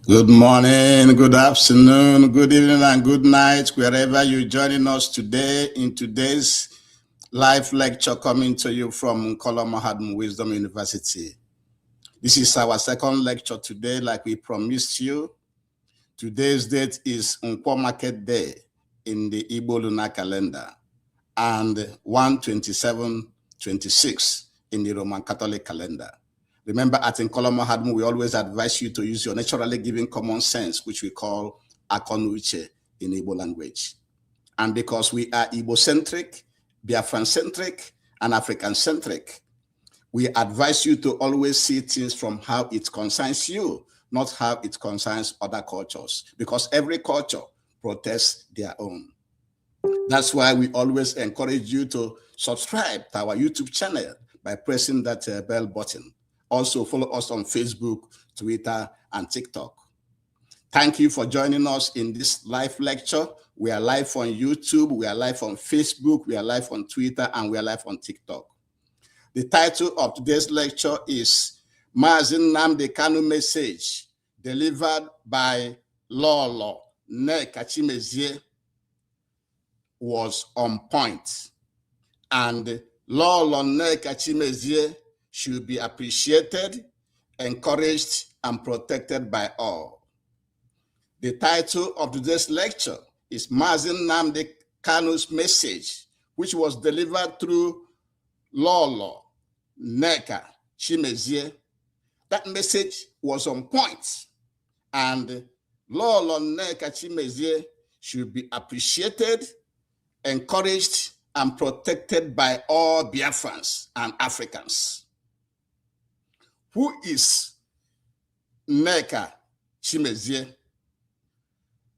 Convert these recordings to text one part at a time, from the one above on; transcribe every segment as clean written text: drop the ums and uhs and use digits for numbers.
Good morning, good afternoon, good evening, and good night, wherever you're joining us today in today's live lecture coming to you from Nkola Mahadum Wisdom University. This is our second lecture today, like we promised you. Today's date is Nkwo Market Day in the Igbo lunar calendar and 1/27/26 in the Roman Catholic calendar. Remember, at Nkola Mahadum, we always advise you to use your naturally given common sense, which we call Akonuche in Igbo language. And because we are Igbo-centric, Biafran-centric, and African-centric, we advise you to always see things from how it concerns you, not how it concerns other cultures, because every culture protects their own. That's why we always encourage you to subscribe to our YouTube channel by pressing that bell button. Also, follow us on Facebook, Twitter, and TikTok. Thank you for joining us in this live lecture. We are live on YouTube, we are live on Facebook, we are live on Twitter, and we are live on TikTok. The title of today's lecture is Mazi Nnamdi Kanu Message Delivered by Lolo Nneka Chimezie Was on point. And Lolo Nneka Chimezie should be appreciated, encouraged, and protected by all. The title of today's lecture is Mazi Nnamdi Kanu's Message, which was delivered through Lolo Nneka Chimezie. That message was on point, and Lolo Nneka Chimezie should be appreciated, encouraged, and protected by all Biafrans and Africans. Who is Nneka Chimezie?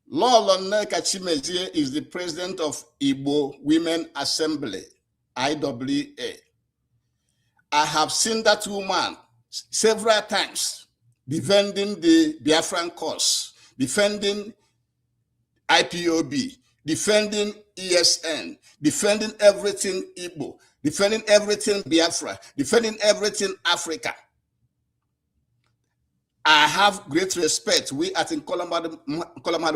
Lolo Nneka Chimezie is the president of Igbo Women Assembly, IWA. I have seen that woman several times defending the Biafran cause, defending IPOB, defending ESN, defending everything Igbo, defending everything Biafra, defending everything Africa. I have great respect. We at Nkola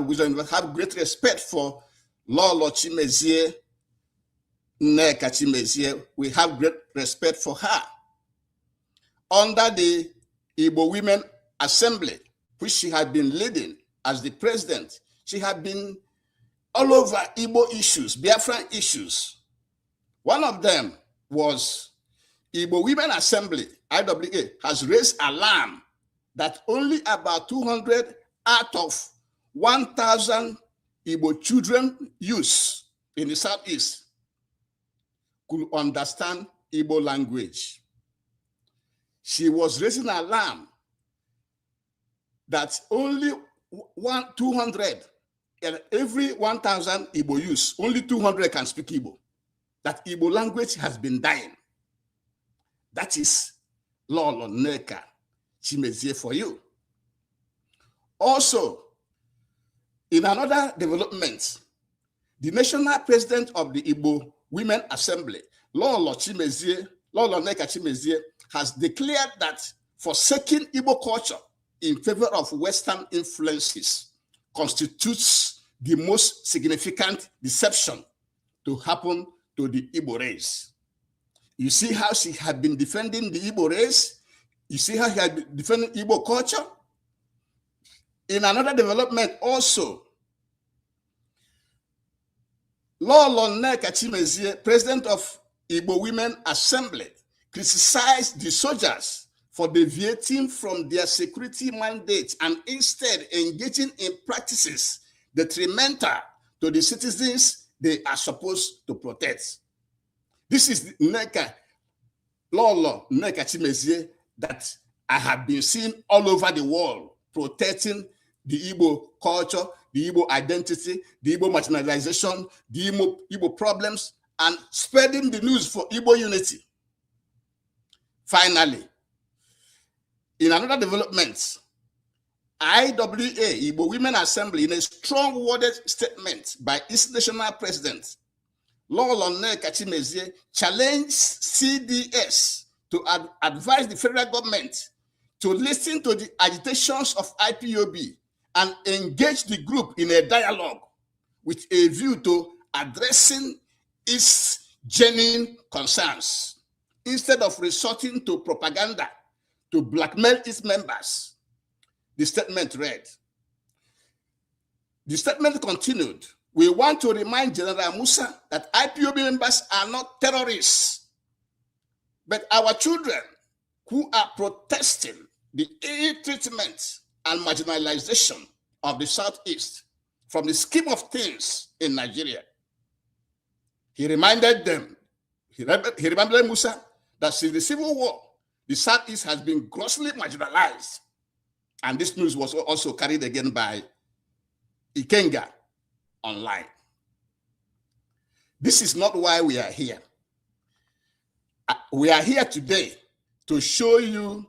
Wisdom University have great respect for Lolo Chimezie, Nneka Chimezie. We have great respect for her. Under the Igbo Women Assembly, which she had been leading as the president, she had been all over Igbo issues, Biafran issues. One of them was Igbo Women Assembly, IWA, has raised alarm that only about 200 out of 1,000 Igbo children youths in the Southeast could understand Igbo language. She was raising alarm that only 200 in every 1,000 Igbo youths, only 200 can speak Igbo. That Igbo language has been dying. That is Lolo Nneka Chimezie for you. Also, in another development, the national president of the Igbo Women Assembly, Lolo Chimezie, Lolo Nneka Chimezie, has declared that forsaking Igbo culture in favor of Western influences constitutes the most significant deception to happen to the Igbo race. You see how she had been defending the Igbo race? You see how he had been defending Igbo culture? In another development also, Lolo Nneka Chimezie, president of Igbo Women Assembly, criticized the soldiers for deviating from their security mandate and instead engaging in practices detrimental to the citizens they are supposed to protect. This is Nneka, Lolo Nneka Chimezie, that I have been seeing all over the world protecting the Igbo culture, the Igbo identity, the Igbo marginalization, the Igbo problems, and spreading the news for Igbo unity. Finally, in another development, IWA, Igbo Women Assembly, in a strong worded statement by its national president, Lolo Nneka Chimezie, challenged CDS to advise the federal government to listen to the agitations of IPOB and engage the group in a dialogue with a view to addressing its genuine concerns instead of resorting to propaganda to blackmail its members, the statement read. The statement continued, "We want to remind General Musa that IPOB members are not terrorists, but our children who are protesting the ill treatment and marginalization of the Southeast from the scheme of things in Nigeria." He reminded them, he reminded Musa that since the Civil War, the Southeast has been grossly marginalized. And this news was also carried again by Ikenga Online. This is not why we are here. We are here today to show you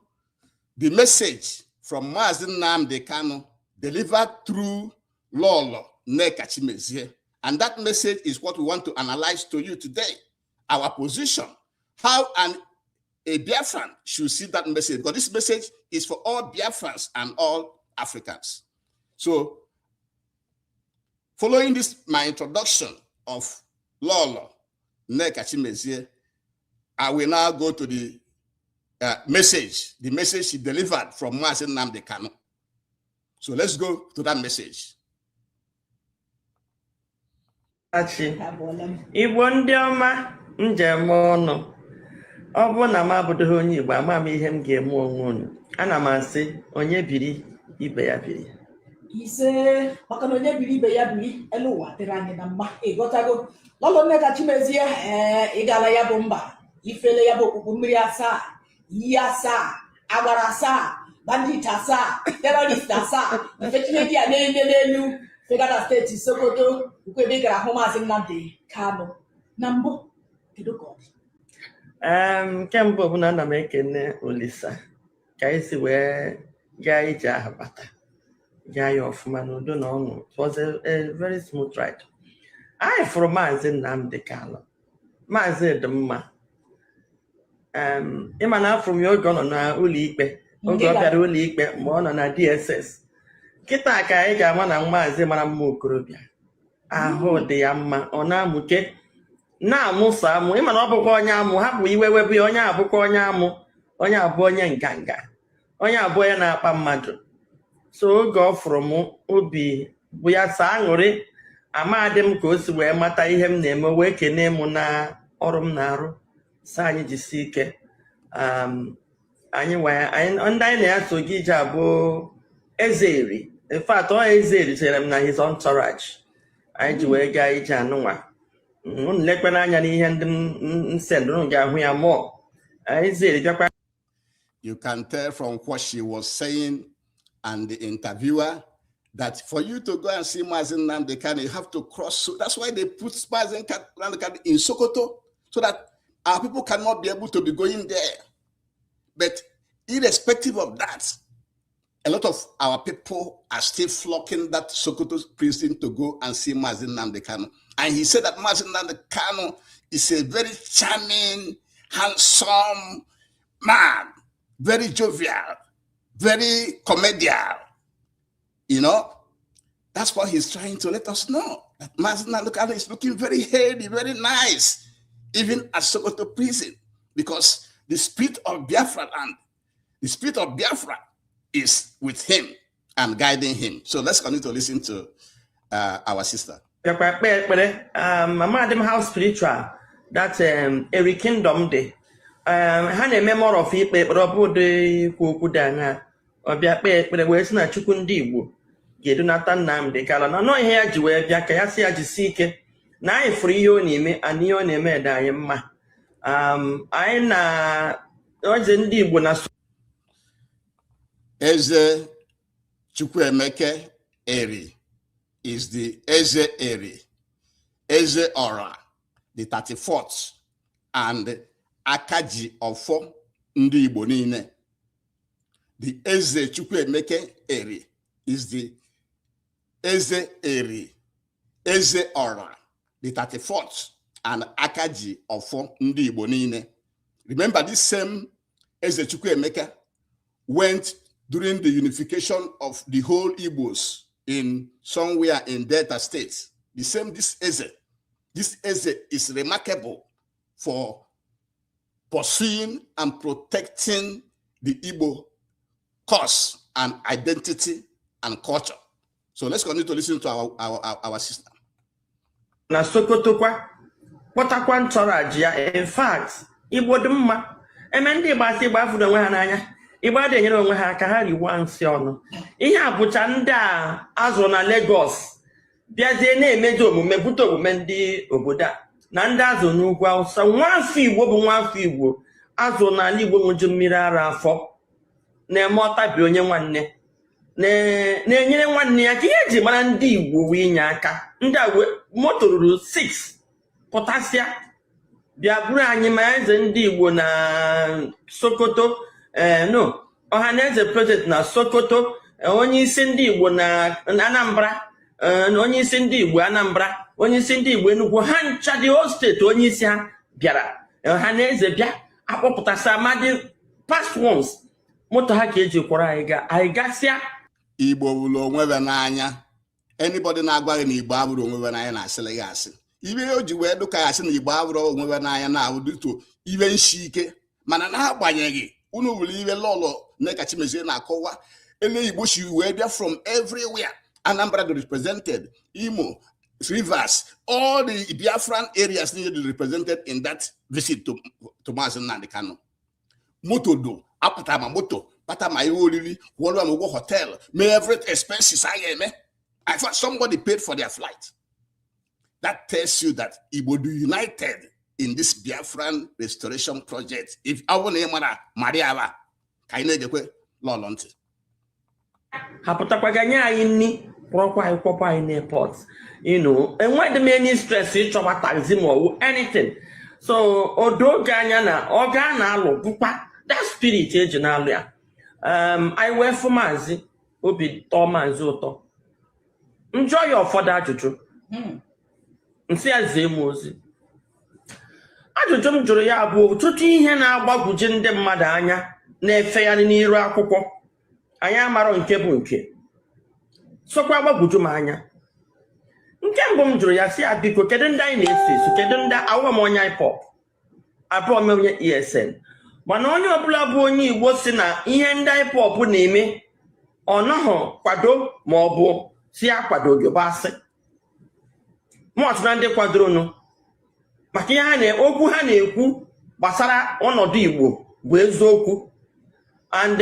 the message from Mazi Nnamdi Kanu delivered through Lolo Nneka Chimezie. And that message is what we want to analyze to you today. Our position, how a Biafran should see that message, because this message is for all Biafrans and all Africans. So, following this, my introduction of Lolo Nneka Chimezie, I will now go to the message, the message she delivered from Mazi Nnamdi Kanu. So let's go to that message. Achị Igbo ndị ọma njem ọnụ ọ bụrụ na m abụdịghị onye Igbo ama m ihe m ga-eme onwe unu. Ana m asị onye biri ibe ya biri. Ise, maka na onye biri ibe ya biri, elu ụwa dịrị anyị na mma. Ịghọtago, Lọlọ Nneka Chimezie? Ee, ịgala ya bụ mba, ifele ya bụ okpukpu mmiri asaa, iyi asaa, agbara asaa, bandit asaa, terrorist asaa, ifetinye gị ya n'elu n'elu, fega na steeti Sokoto ukwu ebe ị gara hụ Maazị Nnamdi Kanu. Na mbụ, kedu ka ọ dị? Nke mbụ bụ na ana m ekene Olisa ka anyị si wee gaa ije ahụ, bata gaa ya ọfụma n'udo na ọṅụ. It was a very smooth ride. Anyị fụrụ Maazị Nnamdi Kanu. Maazị dị mma. Ịma na afụrụ m ya oge ọ nọ n'ụlọ ikpe, oge ọ bịara ụlọ ikpe, mgbe ọ nọ na DSS. Kịta ka anyị ga-ama na maazị mara mma, okorobịa ahụ dị ya mma, ọ na-amụke na-amụso amụ. Ịma na ọ bụkwa onye amụ hapụ iwe webụ ya, onye abụkwa onye amụ, onye abụ onye nganga, onye abụ onye na-akpa mmadụ. So oge ọ fụrụ m, obi bụ ya saa aṅụrị. Amadị m ka o si wee mata ihe m na-eme, wee kenee m na ọrụ m na-arụ, sị anyị jisie ike. Anyị wee anyị ndị anyị na ya so gị ije abụ Eze Eri. In fact, ọ Eze Eri chere m na his entourage anyị ji wee gaa ije anụnwa. Unu lekwana anya n'ihe ndị m send, unu ga-ahụ ya mụọ. Eze Eri bịakwa. You can tell from what she was saying and the interviewer that for you to go and see Mazi Nnamdi Kanu, you have to cross. So that's why they put Mazi Nnamdi Kanu in Sokoto, so that our people cannot be able to be going there. But irrespective of that, a lot of our people are still flocking that Sokoto prison to go and see Mazi Nnamdi Kanu. And he said that Mazi Nnamdi Kanu is a very charming, handsome man, very jovial, very comedial. That's what he's trying to let us know. That Mazi Nnamdi Kanu is looking very healthy, very nice, even at Sokoto prison, because the spirit of Biafra land, the spirit of Biafra is with him and guiding him. So let's continue to listen to our sister. Bịakwa kpee ekpere. Amadị m how spiritual that Eri Kingdom dị. Ha na-eme more of ikpe ekpere, ọ bụ ụdị ikwu okwu dị aṅaa. Ọ bịa kpee ekpere wee sị na Chukwu ndị Igbo ga-edunata Nnamdi Kanu na nọọ ihe ya ji wee bịa, ka ya sị ya jisie ike na anyị fụrụ ihe ọ na-eme and ihe ọ na-eme dị anyị mma. Anyị na eze ndị Igbo na Eze Chukwuemeke Eri is the Eze Eri, Eze Ora, the 34th, and Akaji Ofo ndị Igbo niile. The Eze Chukwuemeke Eri is the Eze Eri, Eze Ora, the 34th, and Akaji Ofo ndị Igbo niile. Remember, this same Eze Chukwuemeka went during the unification of the whole Igbos in somewhere in Delta State. The same this Eze. This Eze is remarkable for pursuing and protecting the Igbo cause and identity and culture. So let's continue to listen to our sister. Na Sokoto kwa, kpọtakwa ntọrọaji ya. In fact, Igbo dị mma eme. Ndị Igbo asị Igbo afụrụ onwe ha n'anya, Igbo adịghị enyere onwe ha aka, ha riwa nsị ọnụ. Ihe a bụcha ndị a azụrụ na Lagos bịazie na-emeji omume, bute omume ndị obodo a na ndị azụ n'ugwu Awụsa. Nwaafọ Igbo bụ nwaafọ Igbo azụ n'ala Igbo nwụju mmiri ara afọ, na-eme ọtabi onye nwanne, na-enyere nwanne ya ka ihe eji mara ndị Igbo wee inye aka. Ndị a moto ruru 6 pụtasịa bịa buru anyị, ma eze ndị Igbo na Sokoto, ee, no, ọha na eze president na Sokoto, onye isi ndị Igbo na Anambra, onye isi ndị Igbo Anambra, onye isi ndị Igbo Enugu, ha ncha dị o steeti, onye isi ha bịara, ọha na eze bịa akpọpụtasị amadi past ones, moto ha ka eji kwọrọ anyị gaa, anyị gasịa. Igbo bụrụ onwe ha n'anya. Anybody na-agwa gị na Igbo abụrụ onwe ha n'anya na-asịrị gị asị. Ibe o ji wee dụka ya asị na Igbo abụrụ onwe ha n'anya na-abụ dịtụ ibe nshi ike, mana n'agbanyeghị unu were iwe lọlọ Nneka Chimezie na-akọwa ele Igbo si wee bịa from everywhere. Anambra dị represented, Imo, Rivers, all the Biafran areas needed represented in that visit to Maazị Nnamdi Kanu. Moto do apụta, ma moto kpata, ma ihe oriri, kwụọrọ ma ụgwọ hotel, mee every expenses a ga-eme. I thought somebody paid for their flight. That tells you that Igbo do united in this Biafran restoration project. If ọ bụrụ na ị mara Mariaba, ka anyị na-ejekwe lọlọ ntị. Ha pụtakwa ga nye anyị nri, kwụrọkwa anyị, kwọpụ anyị n'airport. Enweghị m any stress ịchọba taxi ma ọwụ anything. So o doo gị anya na ọ gaa na-alụ bụkwa that spirit eji na-alụ ya. Anyị wee fụ maazị, obi tọọ maazị ụtọ. M jụọ ya ụfọdụ ajụjụ, nsị ya zie m ozi. Ajụjụ m jụrụ ya bụ ọtụtụ ihe na-agbagwoju ndị mmadụ anya na-efegharị n'iru akwụkwọ, anyị amarọ nke bụ nke sokwa agbagwoju m anya. Nke mbụ m jụrụ ya, sị ya, biko, kedu ndị anyị na-eso eso? Kedu ndị awụghị m onye IPOB, abụọ m onye ESN, mana onye ọbụla bụ onye Igbo si na ihe ndị IPOB na-eme ọ nọghọ kwado ma ọ bụ si ya kwado gị bụ asị. Mụ ọtụ na ndị kwadoronụ maka ihe ha na okwu ha na-ekwu gbasara ọnọdụ Igbo bụ eziokwu, and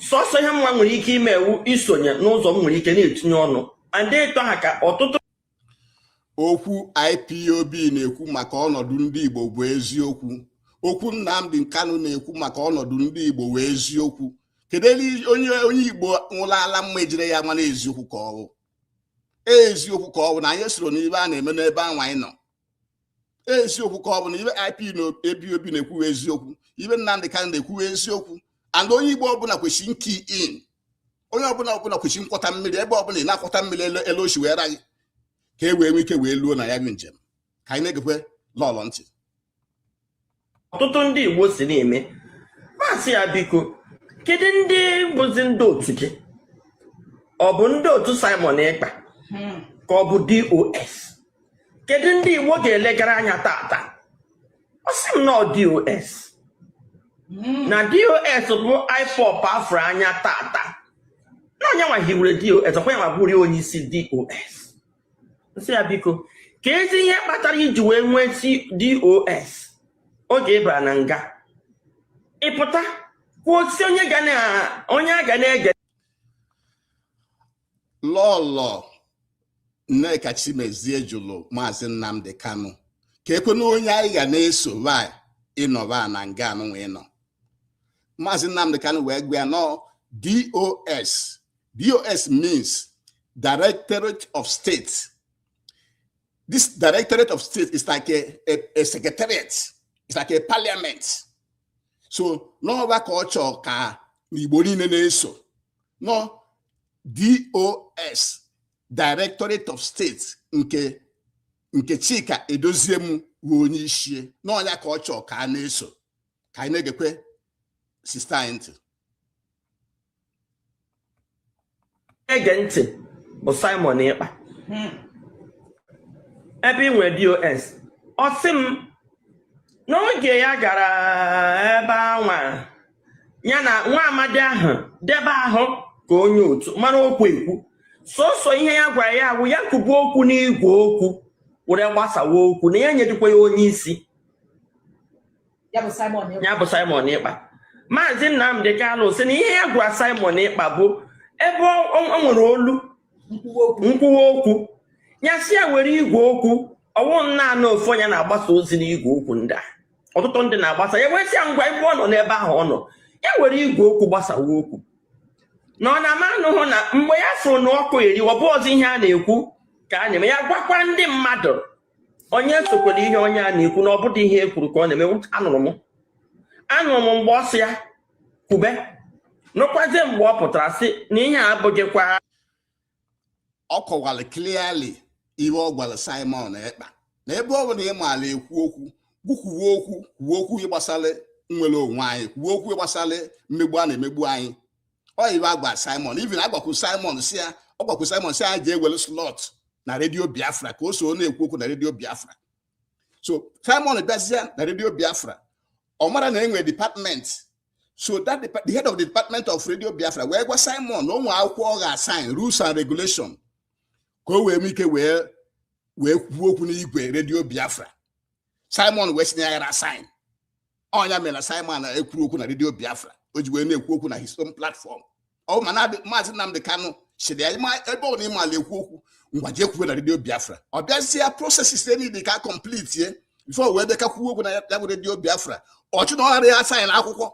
sọsọ ihe mma nwere ike ime ewu isonye n'ụzọ m nwere ike na-etinye ọnụ and ịtọ ha ka ọtụtụ. Okwu IPOB na-ekwu maka ọnọdụ ndị Igbo bụ eziokwu. Okwu Nnamdi Kanu na-ekwu maka ọnọdụ ndị Igbo bụ eziokwu. Kedu elu onye Igbo nwụrụ ala mma ejire ya mara eziokwu ka ọ bụ eziokwu, ka ọ bụ na anyị soro n'ibe a na-eme n'ebe ahụ anyị nọ? Eziokwu ka ọ bụ na ibe IP na APOB na-ekwu eziokwu, ibe Nnamdi Kanu na-ekwu eziokwu, and onye Igbo ọbụla kwesịrị nki in, onye ọbụla kwesịrị nkwọta mmiri ebe ọbụla ị na-akwọta mmiri elu elu osi wee ra gị ka e wee nwee ike wee luo na ya bụ njem. Ka anyị na-egekwe lọlọ ntị. Ọtụtụ ndị Igbo si na-eme masị ya, biko, kedu ndị bụzi ndị otu gị? Ọ bụ ndị otu Simon Ekpa ka ọ bụ DOS? Kedu ndị Igbo ga-elegara anya tata? Ọ sị m na ọ DOS, na DOS bụ IPOB afụrụ anya tata, na onye nwa hiwere DOS, ọkwa ya nwa bụrụ onye isi DOS. Nsị ya, biko, ka ezi ihe kpatara iji wee nwee DOS oge ị bara na nga, ịpụta kwuo si onye ga na onye a ga na-ege. Lọlọ Nneka Chimezie jụrụ Maazị Nnamdi Kanu ka ekwena onye anyị ga na-eso va ịnọba na nga anụnwa ịnọ. Maazị Nnamdi Kanu wee gwa ya nọ DOS. DOS means Directorate of State. This Directorate of State is like a secretariat. It's like a parliament. So n'ọba ka ọ chọọ ka Igbo niile na-eso nọ DOS, Directorate of State, nke Chika Edoziem bụ onye ichie n'ọnya ka ọ chọọ ka a na-eso. Ka anyị na-egekwe sister anyị ntị. na-ege ntị bụ Simon Ekpa. Ebe ị nwere DOS, ọ sị m n'oge ya gara ebe anwa, ya na nwa amadi ahụ debe ahụ ka onye otu mara okwu ekwu. Sọsọ ihe ya gwara ya bụ ya kwubu okwu n'igwe okwu were gbasawa okwu na ya nyedikwa ya onye isi. Ya bụ Simon Ekpa. Ya bụ Simon Ekpa. Maazị Nnamdi Kanu sị na ihe ya gwara Simon Ekpa bụ ebe o nwere olu nkwuwa okwu. Nkwuwa okwu ya, si ya were igwe okwu. Ọwụ naanị ofu onye na-agbasa ozi n'igwe okwu ndị a, ọtụtụ ndị na-agbasa ya. Wee sị ya ngwa, ebe ọ nọ n'ebe ahụ ọ nọ, ya were igwe okwu gbasawa okwu na ọ na-ama anụhụ na mgbe ya fụrụ na ọkụ eriwe, ọ bụ ọzọ ihe a na-ekwu ka a na-eme. Ya gwakwa ndị mmadụ onye sokwara ihe onye a na-ekwu na ọ bụdị ihe e kwuru ka ọ na-eme. Anụrụ m mgbe ọ sị ya kwube, nụkwazie mgbe ọ pụtara sị na ihe a abụghịkwa. Ọ kọwara clearly ihe ọ gwara Simon Ekpa na ebe ọ bụ na ị maara ekwu okwu, gwukwuwe okwu, kwuwe okwu gbasara nnwere onwe anyị, kwuwe okwu gbasara mmegbu a na-emegbu anyị. Ọ ibe agwa Simon, even agwakwu Simon si ya, ọ gwakwu Simon si ya jee were slot na Redio Biafra ka o so na-ekwu okwu na Redio Biafra. So Simon bịazie na Redio Biafra, ọ mara na enwere department. So that the head of the department of Radio Biafra wee gwa Simon na o nwee akwụkwọ ọ ga-asign, rules and regulation, ka o wee nwee ike wee kwuo okwu n'igwe Redio Biafra. Simon wee sị na ya gara sign. Ọnya mere na Simon ekwuru okwu na Redio Biafra, o ji wee na-ekwu okwu na his own platform. Ọ ma na Maazị Nnamdi Kanu sịrị ya, ebe ọ na ịmala ekwu okwu, ngwa, jee kwuo na Redio Biafra. Ọ bịazie, processes niile ka complete ye before wee bịa kwuo okwu na ya bụ Redio Biafra. Ọchụ na ọ ghara ya sign akwụkwọ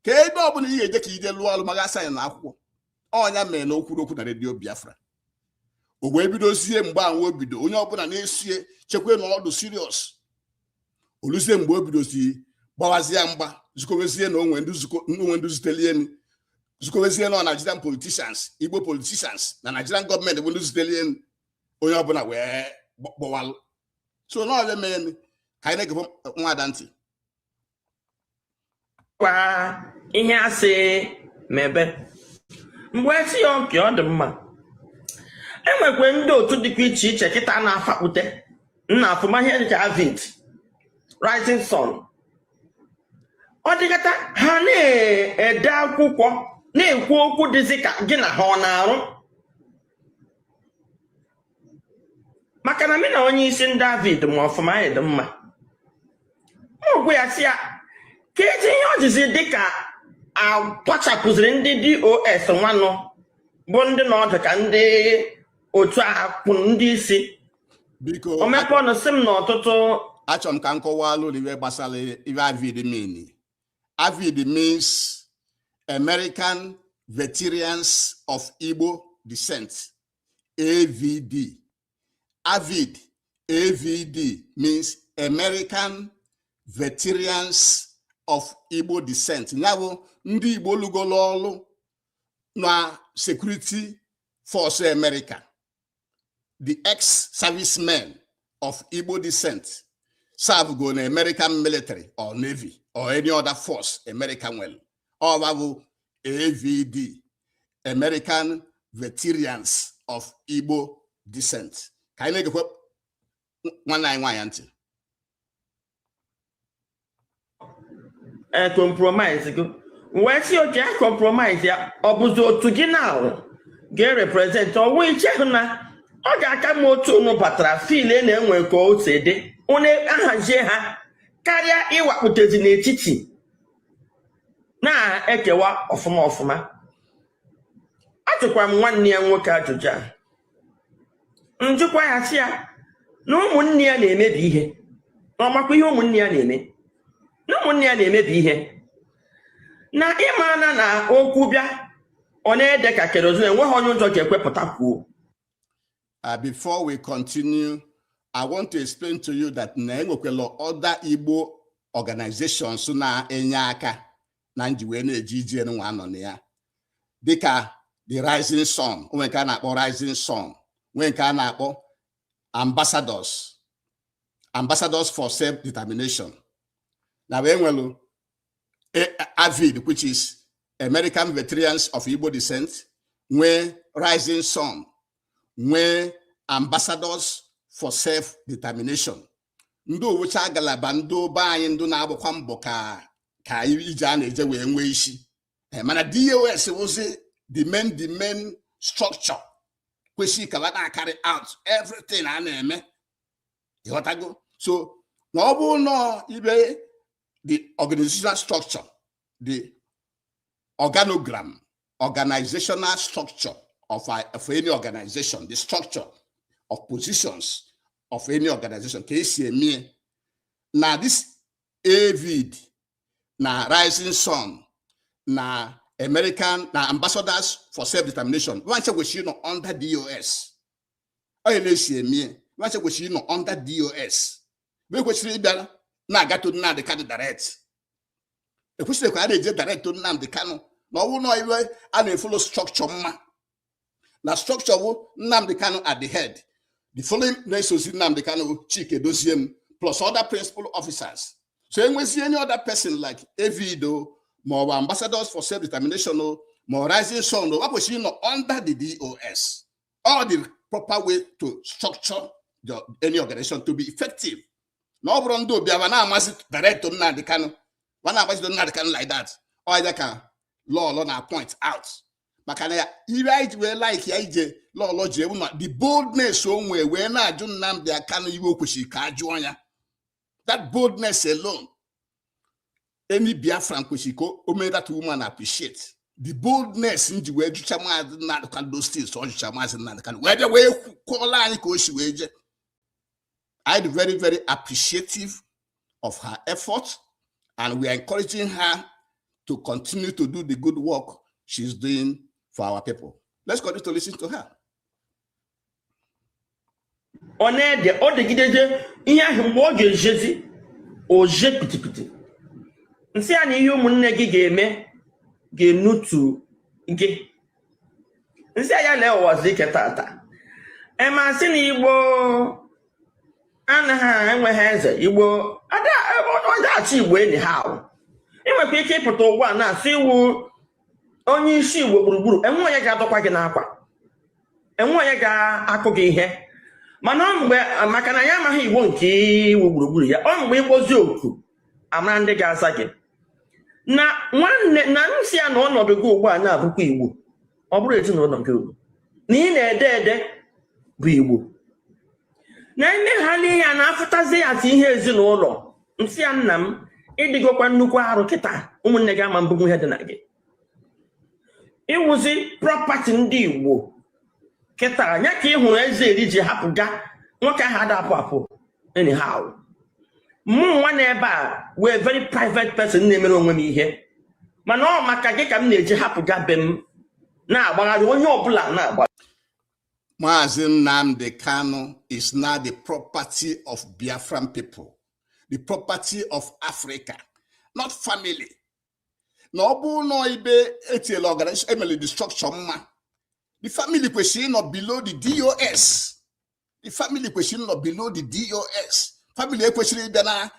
ka ebe ọ bụla ị ga-eje ka ije lụọ ọrụ maka sign na akwụkwọ. Ọnya mere na o kwuru okwu na Redio Biafra, o wee bidozie. Mgbe ahụ o bido, onye ọbụla na-esie chekwa na ọdụ serious. Oluzie mgbe o bidozi gbawazie mgba, zukọwezie na onwe ndị zutelienu, zukọwezie na Nigerian politicians, Igbo politicians na Nigerian gọọmenti bụ ndị zutelienu, onye ọbụla wee gbọwalụ. So na ọbịa mere ka anyị na-egekwa nwada ntị. Kwa ihe asị mebe mgbe esi ya oke ọ dị mma. Enwekwe ndị otu dịkwa iche iche kịta na-afakpute nna afụmahịa dịka Avid, Rising Sun. Ọ dịkata ha na-ede akwụkwọ, na-ekwu okwu dịzị ka gị na ha ọ na-arụ, maka na mị na onye isi ndị Avid ma ọfụma, anyị dị mma. Ọgwụ ya si ya ka eji ihe ọjizi dịka akwachapụziri ndị DOS nwanụ bụ ndị nọ ọdụ ka ndị otu a kwụ ndị isi. Biko. O mepe ọnụ sị m na ọtụtụ. Achọrọ m ka m kọwalụ ife gbasara ife AVID mean. AVID means American Veterans of Igbo Descent, AVD. AVID, AVD means American Veterans of Igbo Descent. Ya bụ ndị Igbo lụgolo ọlụ na security force America, the ex-servicemen of Igbo descent serve go na American military or navy or any other force America nwere. Ọba bụ AVD, American Veterans of Igbo Descent. Ka anyị na-egekwe nwanne anyị nwaanyị ntị. E compromise go wee sị oke ya compromise ya, ọ bụzi otu gị na ga-erepresent ọwụ iche hụ na ọ ga-aka mma otu unu batara fil na-enwe ka o si dị, unu ahazie ha karịa ịwakputezi n'etiti na-ekewa ọfụma ọfụma. Ajụkwara m nwanne ya nwoke ajụjụ a, njụkwa ya sị ya na ụmụnne ya na-emebi ihe, na ọmakwa ihe ụmụnne ya na-eme, na ụmụnne ya na-emebi ihe, na ịmana na okwu bịa ọ na-ede ka kerozin, enweghị onye ụjọ ga-ekwepụta kwuo. Before we continue, I want to explain to you that na enwekwala other Igbo organizations na-enye aka na nji wee na-eje ije nwa nọ na ya, dịka the Rising Sun, nwee nke a na-akpọ Rising Sun, nwee nke a na-akpọ Ambassadors for Self-Determination, na wee nwelu AVID, which is American Veterans of Igbo Descent. Nwee Rising Sun, nwee Ambassadors for Self-Determination, ndị owecha ngalaba ndị be anyị, ndị na-agbakwa mbọ ka ije a na-eje wee nwee isi. Mana DOS wụzi the main structure kwesịrị ka na carry out everything a na-eme. Ịghọtago? So na ọ bụrụ nọ ibe the organizational structure, the organogram, organizational structure of any organization, the structure of positions of any organization, ka esi eme na this AVID na Rising Sun na American na Ambassadors for Self-Determination nwanche kwesịrị nọ under DOS. Onye na-esi eme nwanche kwesịrị nọ under DOS, mgbe kwesịrị ịbịa na-agato Nnamdi Kanu direct. Ekwesịrị ka a na-eje direct to Nnamdi Kanu na ọwụ nọ iwe a na-efollow structure mma na structure bụ Nnamdi Kanu at the head, the following na-esozi Nnamdi Kanu bụ Chike Doziem plus other principal officers. So enwezi any other person like Evido ma ọ bụ Ambassadors for Self-Determination o ma ọ Rising Sun o, kwesịrị nọ under the DOS. All the proper way to structure any organization to be effective. Na ọ bụrụ ndị obiaba na-amasị direct to Nnamdi Kanu, ma na-amasị to Nnamdi Kanu like that. Ọ ya ka lọlọ na point out, maka na ya ire anyị ji wee like ya ije lọlọ ji ewu na the boldness o nwee wee na-ajụ Nnamdi Kanu iwe o kwesịrị ka a jụọ ya. That boldness alone, any Biafran kwesịrị ka o mee that woman appreciate the boldness nji wee jụcha Maazị Nnamdi Kanu those things. Ọ jụcha Maazị Nnamdi Kanu wee bịa wee kwụọla anyị ka o si wee jee. I am very, very appreciative of her effort, and we are encouraging her to continue to do the good work she's doing for our people. Let's continue to listen to her. Ọ na-ede, ọ degidede ihe ahụ. Mgbe ọ ga-ejezi oje pitipiti, nsị ya na ihe ụmụnne gị ga-eme ga-enutu gị. Nsị ya lee ụwa ike tata emasị na Igbo anaghị enweghị eze. Igbo ọdachi Igbo enyi ha ahụ, ị nwekwa ike ịpụta ụgbọ a na-asị iwu onye isi Igbo gburugburu, enwe onye ga-adọkwa gị n'akwa, enwe onye ga-akụ gị ihe. Mana ọ mgbe maka na ya amaghị Igbo nke iwu gburugburu ya, ọ mgbe ịkpọzi oku amara ndị ga-aza gị na nwanne na nsị ya na ọnọdụ gị ugbu a na-abụkwa Igbo. Ọ bụrụ ezinụlọ gị ugbu na ị na-ede ede bụ Igbo na emeghalị ya na-afụtazi ya atụ ihe ezinụlọ. Nsị ya, nna m, ịdịgokwa nnukwu arụ kịta. Ụmụnne gị ama mbụgbu ihe dị na gị ịwụzi property ndị Igbo kịta ya ka ị hụrụ eze eri ji hapụ ga nwoke ahụ ada apụ apụ anyhow. Mụ nwa na ebe a wee very private person na-emere onwe m ihe, mana ọ maka gị ka m na-eji hapụ ga be m na-agbagharị onye ọbụla na-agba. Maazị Nnamdi Kanu is now the property of Biafran people, the property of Africa, not family. Na ọ bụrụ na ibe etinyela organization emere the structure mma, the family kwesịrị ịnọ below the DOS. The family kwesịrị ịnọ below the DOS. Family ekwesịrị ịbịa na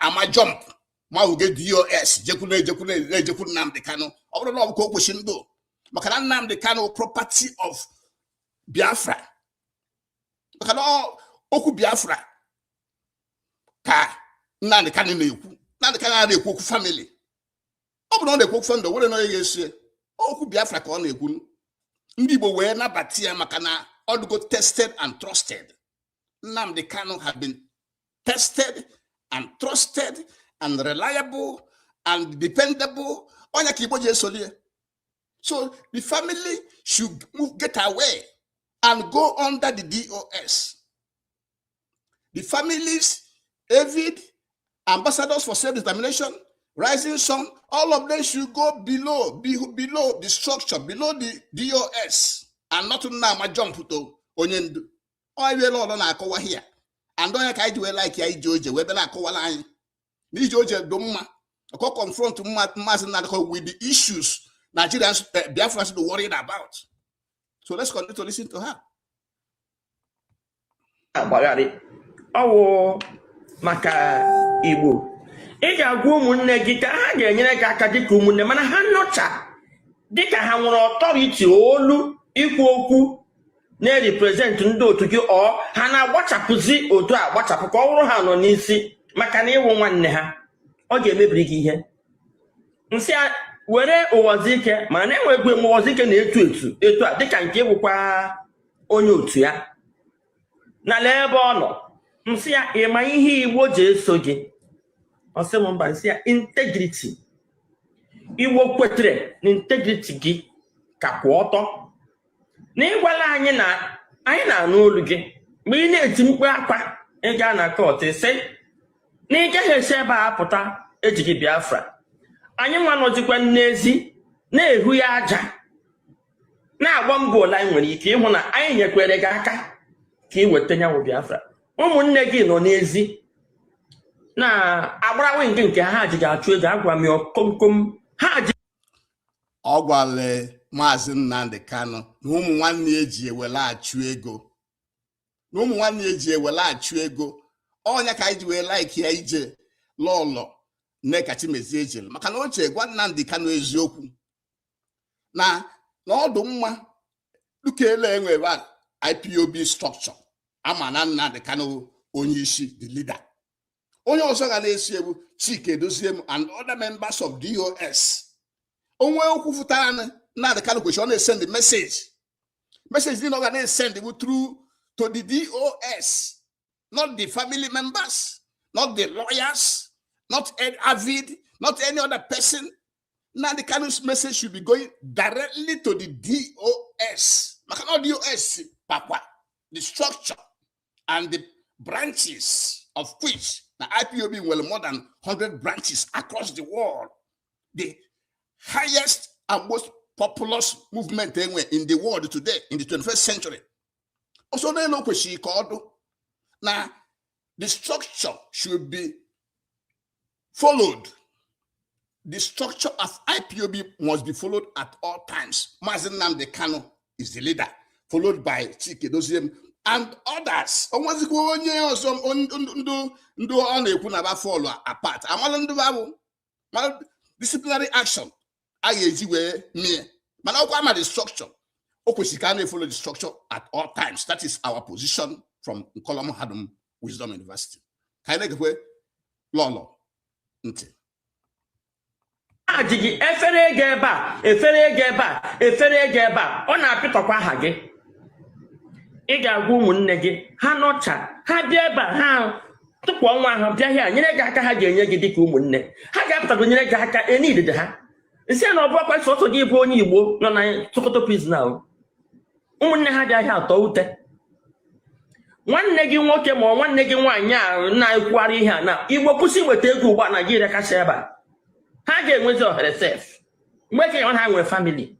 ama jump ma uge DOS jekwuru ejekwuru ejekwuru Nnamdi Kanu. Ọ bụrụ na ọ bụ ka o kwesịrị ndụ, maka na Nnamdi Kanu property of Biafra, maka na okwu Biafra ka Nnamdi Kanu na-ekwu. Nnamdi Kanu na-ekwu okwu family. Ọ bụ na ọ na-ekwu okwu family, o nwere na onye ga-esi okwu Biafra ka ọ na-ekwu. Ndị Igbo wee nabata ya maka na ọ dịgo tested and trusted. Nnamdi Kanu have been tested and trusted and reliable and dependable. Onye ka Igbo ji esoli ya. So the family should move, get away and go under the DOS. The families, Avid, Ambassadors for Self-Determination, Rising Sun, all of them should go below, be below the structure, below the DOS, and not now ma jump to onye ndu. Ọ ebe ọlọ na-akọwa here. And onye ka anyị ji wee like ya ije oje wee bịa na-akọwala anyị na ije oje dị mma ọkọ confront Maazị Nnamdi Kanu with the issues Nigerians, Biafrans are worried about. So let's continue to listen to her. Agbagharị ọwụ maka Igbo, ị ga-agwa ụmụnne gị ka ha ga-enyere gị aka dịka ụmụnne, mana ha nọcha Dịka ha nwere authority, olu ikwu okwu na-represent ndị otu gị, ọ ha na-agbachapụzi otu a gbachapụ ka ọ bụrụ ha nọ n'isi maka na ịwụ nwanne ha, ọ ga-emebiri gị ihe. Nsị a were Ụwazike, mana na enwegwe m Ụwazike na-etu etu etu a dịka nke ịbụkwa onye otu ya n'ala ebe ọ nọ. Nsị ya, ịma ihe Igbo ji eso gị? Ọ sị m mba. Nsị ya, integrity. Igbo kwetere na integrity gị ka kwụ ọtọ na ịgwala anyị na anyị na-anụ olu gị mgbe ị na-eti mkpu akwa. Ị gaa na court, sị na ị gaghị esi ebe a pụta ejighị Biafra. Anyị nwa nọzikwa n'ezi na-ehu ya aja, na-agba mbọ ole anyị nwere ike ịhụ na anyị nyekwere gị aka ka ị weta nyanwụ Biafra. Ụmụnne gị nọ n'ezi na-agbara wing nke ha ji ga-achụ ego. Agwa m ya komkom ha ji. Ọ gwara Maazị Nnamdi Kanu na ụmụ nwanne ya eji ewele achụ ego, na ụmụ nwanne ya eji ewele achụ ego. Ọnya ka anyị ji wee like ya ije lọlọ Nneka Chimezie ejere, maka na o che gwa Nnamdi Kanu eziokwu na ọdụ mma dukele enwere IPOB structure ama na Nnamdi Kanu onye isi, the leader. Onye ọzọ ga na-esi egbu Chike Doziem and other members of DOS. Onwe okwu fụtara Nnamdi Kanu kwesịrị ọ na-esend the message. Message dị na ọ ga na-esend bụ through to the DOS, not the family members, not the lawyers, not Avid, not any other person. Nnamdi Kanu's message should be going directly to the DOS, maka na DOS pakwa the structure and the branches, of which na IPOB nwere more than 100 branches across the world, the highest and most populous movement enwe in the world today, in the 21st century. Also n'elu kwesịrị ka ọdụ na the structure should be followed. The structure of IPOB must be followed at all times. Mazi Nnamdi Kanu is the leader, followed by Chike Doziem and others. Onwezikwa onye ọzọ ndụ ọ na-ekwu na ba fall apart. Amala ndị bụ mara disciplinary action a ga-eji wee mie, mana ọkwa ama the structure, o kwesịrị ka a na-follow the structure at all times. That is our position from Nkolomo Hadum Wisdom University. Ka anyị na-egekwe lọlọ ntị. Ha ji gị efere ego ebe a, efere ego ebe a, efere ego ebe a. Ọ na-apịtọkwa aha gị. Ị ga-agwa ụmụnne gị ha nọcha, ha bịa ebe a, ha tụpụ ọnwa ahụ bịa hịa nyere gị aka. Ha ga-enye gị dịka ụmụnne ha ga-apụtago nyere gị aka enidide ha. Nsị na ọ bụ ọkwa sọsọ gị bụ onye Igbo nọ na Sokoto prison ahụ. Ụmụnne ha bịa hịa atọ ute nwanne gị nwoke ma ọ nwanne gị nwaanyị a na-ekwugharị ihe a na Igbo kwụsị iweta ego ugbu a. Naijiria kacha ebe a, ha ga-enwezi ohere sef mgbe gị ga-ama na ha nwere family,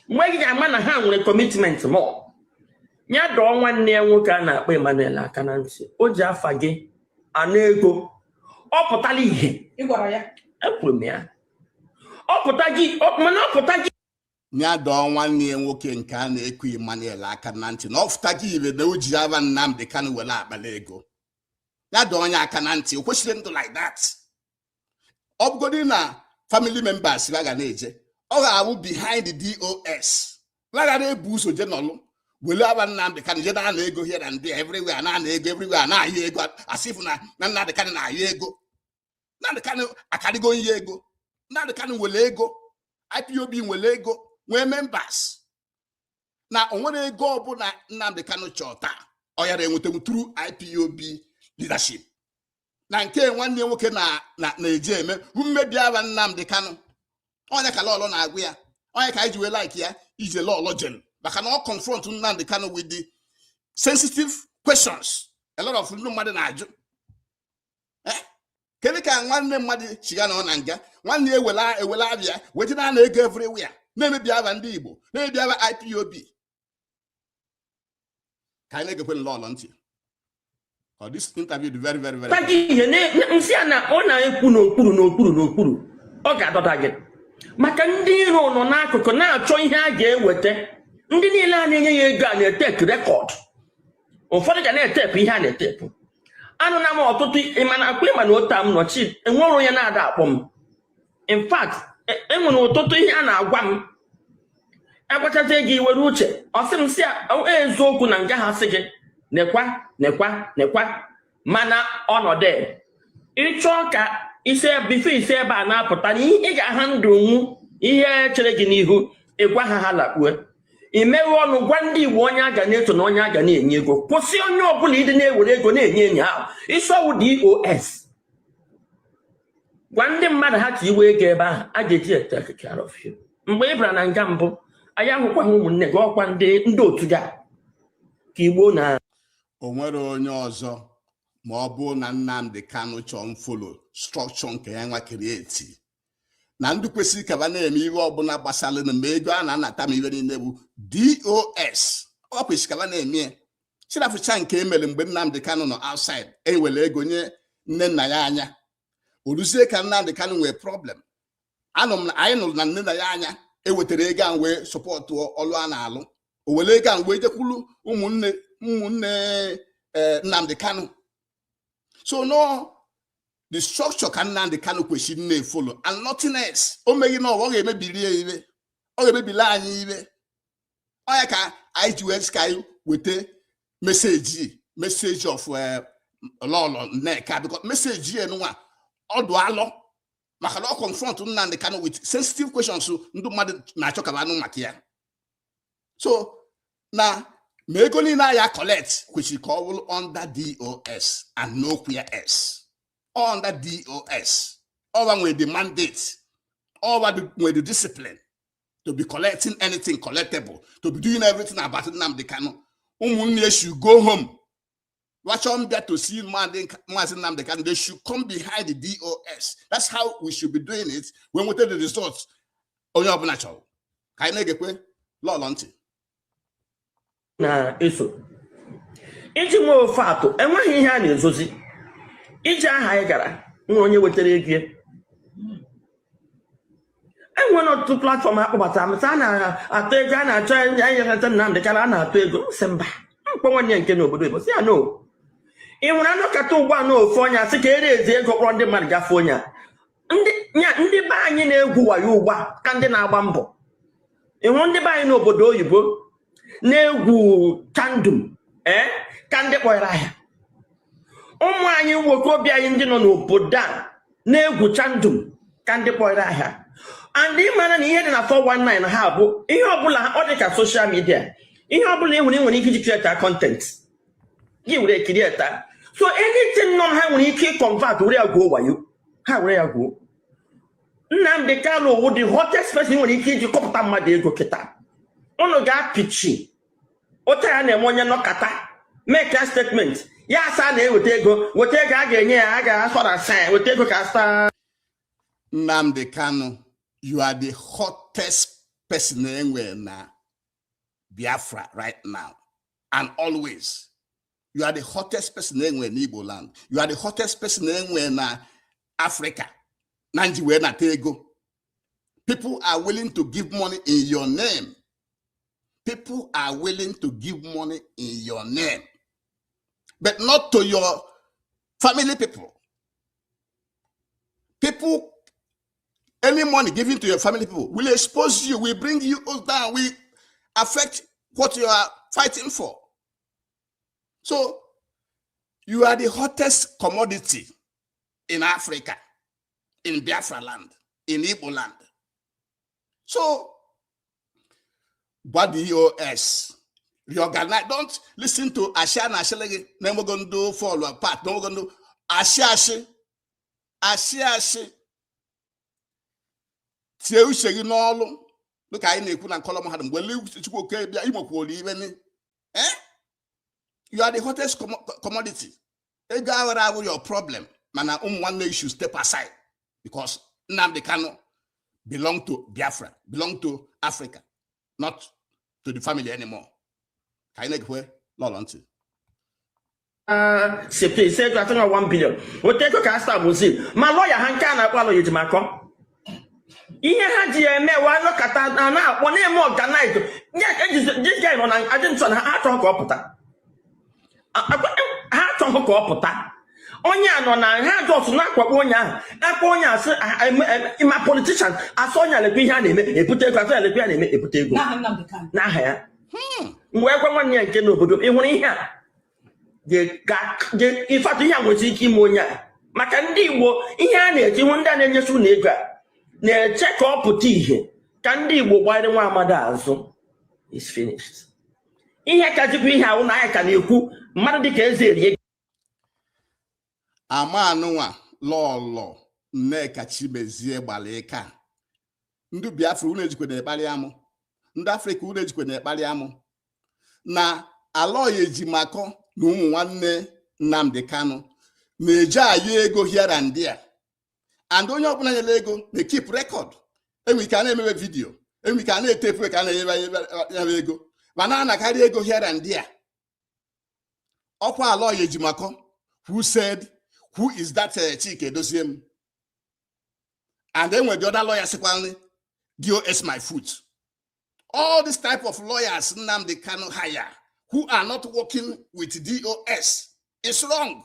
mgbe gị ga-ama na ha nwere commitment. Mọ ya dọọ nwanne ya nwoke a na-akpọ Emmanuel aka na ntị. O ji afa gị ana ego, ọ pụtala ihe. Ị gwara ya? Ekwuru m ya, ọ pụta gị mana ọ pụta gị. Ya dọọ nwanne ya nwoke nke a na-ekwu Emmanuel aka na ntị na ọ fụta gị ire na o ji aba Nnamdi Kanu were akpala ego. Ya dọọ onye aka na ntị, o kwesịrị ndụ like that. Ọ bụgodị na family members ga na-eje, ọ ga-abụ behind the DOS ga na-ebu ụzọ je nọlụ were aba Nnamdi Kanu je na-ana ego here and there, everywhere na-ana ego, everywhere na-ayọ ego, asịfụ na Nnamdi Kanu na-ayọ ego. Nnamdi Kanu akarịgo ihe ego. Nnamdi Kanu nwere ego, IPOB nwere ego, nwee members, na o nwere ego ọbụla Nnamdi Kanu chọọ taa, ọ yara enwetanwu through IPOB leadership. Na nke nwanne ya nwoke na na-eji eme bụ mmebi aba Nnamdi Kanu. Onye ka lọlọ na-agụ ya, onye ka anyị ji wee like ya ije lọlọ jelu, maka na ọ confront Nnamdi Kanu with the sensitive questions a lot of ndị mmadụ na-ajụ. Kedu ka nwanne mmadụ chiga na ọ na nga, nwanne ya ewela ewela abịa wee na ana ego everywhere, na-emebi aba ndị Igbo, na-emebi aba IPOB? Ka anyị na-egekwe lọlọ ntị. Ọ this interview dị very, very, very pụta gị ihe nsị a na ọ na-ekwu n'okpuru n'okpuru n'okpuru, ọ ga-adọta gị maka ndị iro nọ n'akụkụ na-achọ ihe a ga-eweta. Ndị niile a na-enye ya ego a na-etepụ record, ụfọdụ ga na-etepụ ihe a na-etepụ. Anụna m ọtụtụ. Ịmana akwa ịma na otu a m nọchi, enwere onye na-ada akpọ m. In fact, enwere ọtụtụ ihe a na-agwa m. Agwachazie gị, were uche. Ọ sị m, sị ya, eziokwu na nga ha sị gị nekwa, nekwa, nekwa, mana ọnọdụ ịchọọ ka isi before isi ebe a na-apụta na ihe ị ga-aha ndụ nwu, ihe chere gị n'ihu, ịgwa ha, ha lakpue, imeghe ọnụ gwa ndị Igbo onye a ga na-eto na onye a ga na-enye ego. Kwụsị onye ọbụla ịdị na-ewere ego na-enye enyi ahụ ịsọwụ DOS. Gwa ndị mmadụ ha ka iwe ego ebe ahụ a ga-eji take care of you. Mgbe ị bịara na nga mbụ, anyị ahụkwaghị ụmụnne gị, ọkwa ndị otu gị a ka Igbo na O nwere onye ọzọ ma ọ bụrụ na Nnamdi Kanu chọọ m follow structure nke ya nwa create na ndị kwesịrị ka ba na-eme ihe ọbụla gbasara na ma ego a na-anata ma ihe niile bụ DOS. Ọ kwesịrị ka ba na-eme ya. Chirafucha nke emere mgbe Nnamdi Kanu nọ outside, ewere ego nye nne nna ya anya oruzie ka Nnamdi Kanu nwee problem. Anụ m na anyị nụrụ na nne nna ya anya ewetara ego ahụ wee support ọlụ a na-alụ. O were ego ahụ wee jekwuru ụmụnne Nnamdi Kanu. So no, the structure ka Nnamdi Kanu kwesịrị na-e follow and nothing else. O meghị na ọ ga-emebiri ya iwe, ọ ga-emebili anyị iwe. Ọ ya ka anyị ji wee sị ka anyị weta message of Lọlọ Nneka, because message ya nwa ọdụ alọ, maka na ọ confront Nnamdi Kanu with sensitive questions ndị mmadụ na-achọ ka anụ maka ya. So na ma ego niile anyị collect kwesịrị ka ọ bụrụ under DOS and nowhere else. Under DOS, ọwa nwere the mandate, ọwa nwere the discipline to be collecting anything collectible, to be doing everything about Nnamdi Kanu. Ụmụnne should go home. Wachọ mbịa to see Maazị Nnamdi Kanu, they should come behind the DOS. That's how we should be doing it. When we take the results, onye ọbụla chọrọ ka anyị na-egekwe Lọlọ ntị. Na-eso iji nwee ofe atụ, enweghị ihe a na-ezozi. Ije aha anyị gara nwe onye wetara ego ya. Enwere ọtụtụ platform akpọbatara m sị a na-atụ ego, a na-achọ anyị Nnamdị Kanu, a na-atụ ego. M sị mba. Mkpọ nwanne ya nke n'obodo Igbo sị ya no. Ị nwere anọkata ugbu a na ofu onye asị ka ere ezi ego, kpọrọ ndị mmadụ gafee onye a. Ndị nya ndị be anyị na-egwu wayo ugbu a ka ndị na-agba mbọ. Ị hụrụ ndị be anyị n'obodo oyibo na-egwu chandum, ee, ka ndị kpọrọ ahịa. Ụmụ anyị nwoke obi anyị ndị nọ n'obodo a na-egwu chandum ka ndị kpọrọ ahịa. And ị mara na ihe dị na 419 ha bụ ihe ọbụla ọ dị ka social media, ihe ọbụla ị hụrụ ị nwere ike iji create content gị were create. So anything nọ ha nwere ike convert were ya gwuo wayo, ha were ya gwuo. Nnamdi Kanu wụ the hottest person nwere ike iji kọpụta mmadụ ego kịta. Unu ga-apịchi ụta ya na-eme onye nọkata make a statement ya asa na-eweta ego, weta ego a ga-enye ya, a ga-asọ na sa weta ego ka asa. Nnamdi Kanu, you are the hottest person enwere na Biafra right now and always. You are the hottest person enwere n'Igbo land. You are the hottest person enwere na Africa. Na nji wee nata ego. People are willing to give money in your name. People are willing to give money in your name, but not to your family people. People, any money given to your family people will expose you, will bring you down, will affect what you are fighting for. So you are the hottest commodity in Africa, in Biafra land, in Igbo land. So, what DOS reorganize? Don't listen to Asha na Ashelege. Never gonna do fall apart. Never gonna do Ashi Ashi. Ashi Ashi. Tie uche gị n'ọlụ dịka anyị na-ekwu na nkọlọm ha mgbe Chukwu oke bịa imokwuolu ibe ni. Eh? You are the hottest commodity. Ego aghara abụ your problem, mana ụmụ nwanne you should step aside because Nnamdi Kanu belong to Biafra, belong to Africa, not to the family anymore. Ka anyị na-ekwe Lọlọ ntị. Sepe ise ego atọ na 1 billion weta ego ka asa bụzi ma lọya ha nke a na-akpọ alọ Ejimakọ. Ihe ha ji eme wa anọkata a na-akpọ na-eme organize ya. This guy nọ na adị nsọ na ha achọghị ka ọ pụta. Ha achọghị ka ọ pụta. Onye a nọ na ha just na-akwakpo onye ahụ, akpọ onye asị ma politician asị onye alekwa ihe a na-eme ebute ego, asị alekwa ya na-eme ebute ego n'aha Nnamdi Kanu. N'aha ya. M wee gwa nwanne ya nke n'obodo, ị hụrụ ihe a ịfatụ ihe a nwere ike ime onye a, maka ndị Igbo ihe a na-eche ihu, ndị a na-enyesi ụlọ ego a na-eche ka ọ pụta ìhè ka ndị Igbo gbanyere nwa amadi azụ is finished. Ihe ka jikwa ihe ahụ na anyị ka na-ekwu mmadụ dịka eze erie. Ama anụnwa Lọlọ Nneka Chimezie gbara ike a. Ndị Biafra, unu ejikwa na-ekparị amụ. Ndị Afrịka, unu ejikwa na-ekparị amụ na Aloy Ejimakor na ụmụ nwanne Nnamdi Kanu na-eji ayọ ego here and there, and onye ọbụla nyere ego na-ekeep record. Enwe ike a na-emewe video, enwe ike a na-etepu ka a na-enyebe ya ego, ma na-anakarị ego here and there. Ọkwa Aloy Ejimakor who said, "Who is that Chike Edoziem?" And then when the other lawyer sikwanly, "DOS my foot." All this type of lawyers Nnamdi Kanu hire who are not working with DOS is wrong.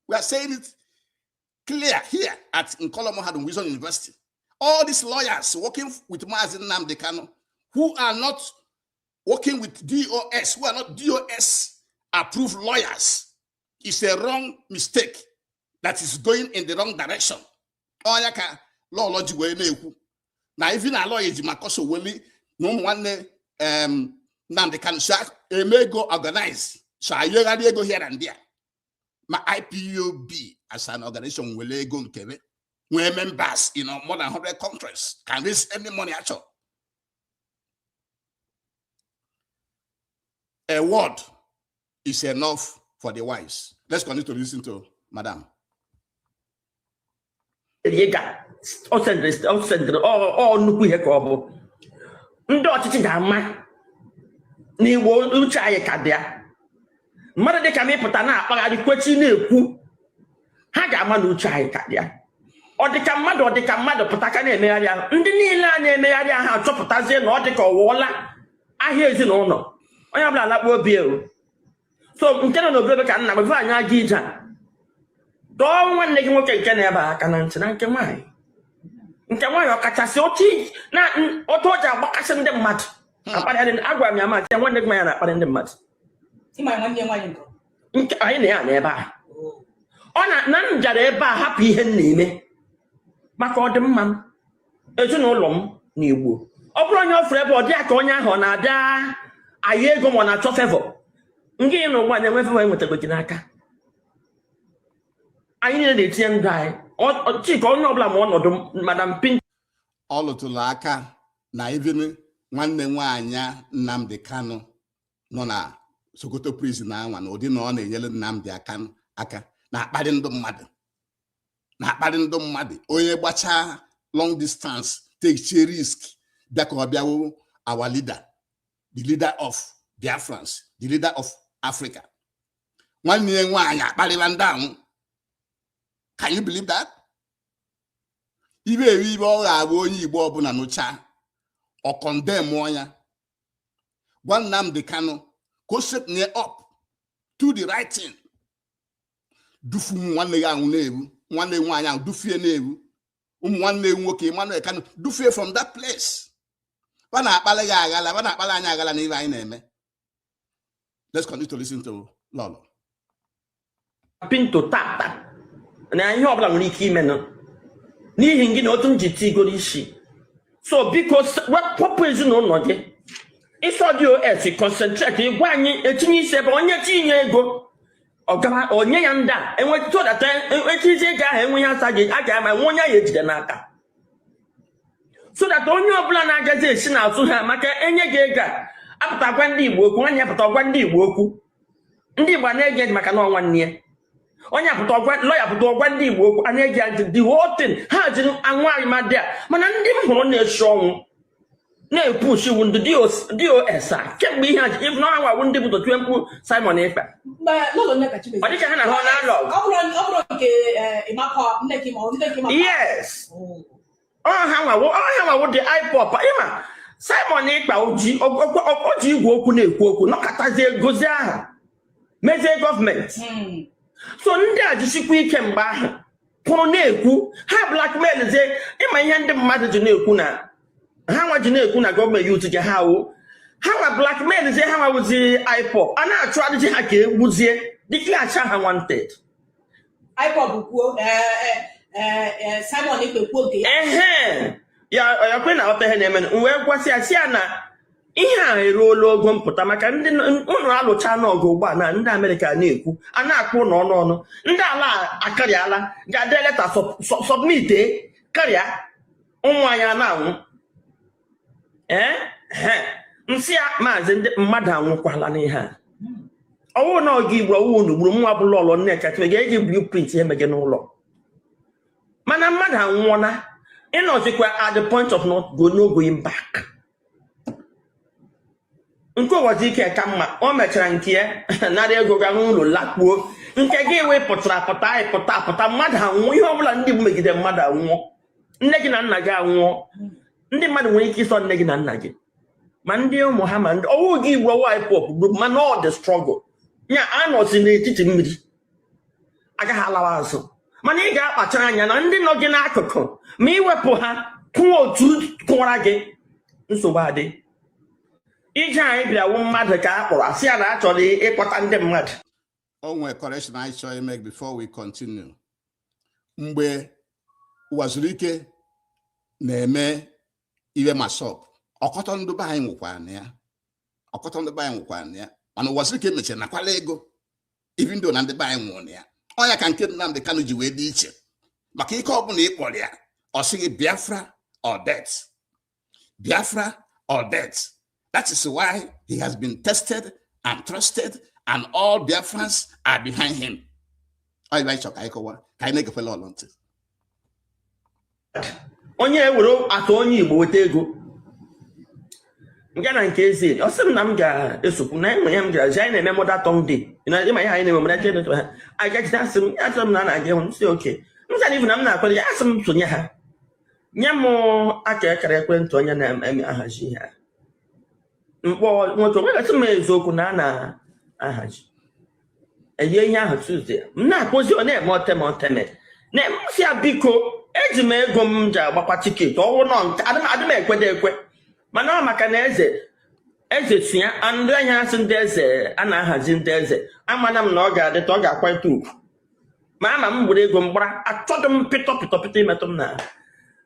We are saying it clear here at Nkolomo Hadun Wisdom University. All these lawyers working with Mazi Nnamdi Kanu who are not working with DOS, who are not DOS approved lawyers, is a wrong mistake that is going in the wrong direction. Onya ka lọlọ ji wee na-ekwu na even Aloy Ejimakor so weli na ụmụ nwanne Nnamdi Kanu so eme ego organize, so ayegharị ego here and there. Ma IPOB as an organization nwere ego nkebe, nwee members in more than 100 countries, can raise any money at all. A word is enough for the wise. Let's continue to listen to Madam. Erie ga ọ sendịrị ọ nnukwu ihe ka ọ bụ ndị ọchịchị ga-ama n'Igbo uche anyị ka dị ya. Mmadụ dịka m ịpụta na-akpagharị kwechi na-ekwu, ha ga-ama na uche anyị ka dị ya. Ọ dịka mmadụ, ọ dịka mmadụ pụta ka na-emegharị ahụ. Ndị niile a na-emegharị ahụ achọpụtazie na ọ dịka ọ wụọla ahịa ezinụlọ, onye ọbụla alakpu obi ewu. So nke nọ n'obodo ka nna gwa anyị aga ije a, dọọ nwanne gị nwoke nke na-ebe aka na ntị na nke nwaanyị, nke nwaanyị ọkachasị otu na otu o ji agbakasị ndị mmadụ akparị. Agwara m ya, ma nwanne gị nwaanyị na-akparị ndị mmadụ. Ịma nwanne nwaanyị nke Nke anyị na ya na ebe a, ọ na na m bịara ebe a hapụ ihe m na-eme maka ọdịmma m, ezinụlọ m na Igbo. Ọ bụrụ onye ọfụrụ ebe ọ dị ya ka onye ahụ ọ na-abịa ayọ ego ma ọ na-achọ favour nke ị na ụgbọ na-enwe favour enwetago gị n'aka. Anyị niile na-etinye ndụ anyị. Chika, onye ọbụla ma ọnọdụ Madam Pin. Ọ lụtụrụ aka na even nwanne nwaanyị Nnamdi Kanu nọ na Sokoto prison anwa na ụdị na ọ na-enyere Nnamdi aka na-akparị ndụ mmadụ, na-akparị ndụ mmadụ. Onye gbachaa long distance, take risk, bịa ka ọ bịawo our leader, the leader of Biafrans, the leader of Africa, nwanne ya nwaanyị akparịla ndị ahụ. Can you believe that? Ibe eri ibe ọ ga-abụ onye Igbo ọbụla nụcha, ọ condemn ya, gwa Nnamdi Kanu ka o set up to the right thing. Dufu nwanne ya ahụ na-ewu, nwanne nwaanyị ahụ dufie na-ewu, ụmụ nwanne nwoke Emmanuel Kanu dufie from that place. Ba na-akpali ya aghala, ba na-akpali anyị aghala n'ibe anyị na-eme. Let's continue to listen to Lolo. Pinto tata na ihe ọbụla nwere ike imenụ n'ihi gị na otu m ji tigoro isi. So biko, wepụ ezinụlọ gị ịsọ DOS, concentrate ịgwa anyị etinye isi ebe onye tinye ego ọgara onye ya ndị a enwetụdata etizi ego ahụ enweghị asa a ga-ama nwe onye ahụ ejide n'aka, so that onye ọbụla na-agazi esi n'azụ ha maka enye gị ego a apụta gwa ndị Igbo okwu, nwanne ya pụta gwa ndị Igbo okwu, ndị Igbo a na-ege ntị maka na ọ nwanne ya. Onye apụta ọgwa lọya pụta ọgwa ndị Igbo okwu, a na-ege ntị. The whole thing ha jiri anwụ anyị ma dị a, mana ndị m hụrụ na-eshi ọnwụ na-epush iwu ndị DOS a kemgbe ihe a ji na ọha ndị bụ totue mkpu Simon Ekpa. Mgbe Lolo Nneka Chimezie. Ọ dịka ha na ha ọ na-alụ ọgụ. Ọ bụrụ nke Ịmakọ Nneka ma ọ Nneka Ịmakọ. Yes. Oh. Ọ ha nwawo dị IPOB. Ịma Simon Ekpa o ji igwe okwu na-ekwu okwu nọkọtazie gozie aha mezie gọọmenti. So ndị a jisikwa ike mgbe ahụ pụrụ na-ekwu ha blackmail zie. Ịma ihe ndị mmadụ ji na-ekwu na ha nwa ji na-ekwu na gọọmenti youth ji ha wụ ha nwa blackmail zie, ha nwa wụzi IPOB a na-achụ adịji ha ka egbuzie, declare ha wanted. IPOB kwuo, Simon Ekpa kwuo nke ya. Ehe, ya ya kwe na ọta ihe na-eme. M wee gwasị ya, si ya na ihe a eruola ogo mpụta, maka ndị ụnụ alụcha n'ọgụ ugbu a na ndị Amerịka na-ekwu a na-akpụ ụnụ ọnụ ọnụ, ndị ala akarịala ga-ade leta submit karịa ụmụ anyị a na-anwụ. Ee, nsị ya, maazị, ndị mmadụ anwụkwala n'ihe a. Ọwụ na ọga igbo ọwụ unu gburu nwa bụla ọlọ Nneka Chime ga-eji blueprint ihe mege n'ụlọ, mana mmadụ anwụọla, ịnọzikwa at the point of not go, no going back. Nke ụwa ike ka mma o mechara nke ya nara ego ga n'ụlọ lakpuo. Nke gị wepụtara pụta, anyị pụta apụta, mmadụ anwụọ. Ihe ọbụla ndị Igbo megide, mmadụ anwụọ, nne gị na nna gị anwụọ. Ndị mmadụ nwere ike ịsọ nne gị na nna gị, ma ndị ụmụ ha, ma ndị ọwụ gị igbo, ọwụ IPOB group, mana ọ dị struggle ya anọzi n'etiti mmiri, agaghị alawa azụ. Mana ị ga-akpachara anya na ndị nọ gị n'akụkụ, ma iwepụ ha kụọ otu kụwara gị, nsogbu adị. Ije anyị bịara wụ mmadụ ka a kpọrọ asị ya na a chọrọ ịkpọta ndị mmadụ. O nwere correction anyị chọrọ ime before we continue. Mgbe Uwazuruike na-eme iwe MASSOB, ọkọtọ ndị be anyị nwụkwara na ya, ọkọtọ ndị be anyị nwụkwara na ya, mana Uwazuruike mechara nakwala ego, even though na ndị be anyị nwụrụ na ya. Ọ ya ka nke Nnamdi Kanu ji wee dị iche, maka ike ọbụla ị kpọrọ ya, ọ sịghị Biafra or death, Biafra or death. That is why he has been tested and trusted, and all Biafrans are behind him. Ọ ibe anyị chọrọ ka anyị kọwa, ka anyị na-egekwela ọlụ ntị. Onye ewere atụ onye Igbo weta ego nke na nke eze, ọ sị m na m ga-esokwu na enwe ya m gara zi anyị na-eme Mother Tongue Day na ịma ihe anyị na-eme mother tongue ha agachite. Asị m ya achọrọ m na a na-aga ịhụ m, sị oke m sị na ifu na m na-akwado ya, asị m sonye ha, nye m aka ekara ekwentị onye na-eme ahazi ihe a. Mkpọ nwoke nwegasị m eziokwu na a na-ahazi enye ihe ahụ Tuesday. M na-akpọzi, ọ na-eme oteme oteme na m sị ya, biko, eji m ego m ji agbakwa ticket ọwụ nọ nke adị m ekwedo ekwe, mana ọ maka na eze eze si ya ndị anya asị ndị eze a na-ahazi ndị eze, amana m na ọ ga-adịta, ọ ga-akwanyete ugwu, ma ama m were ego m gbara, achọghị m pịtọ pịtọ pịtọ imetụ m na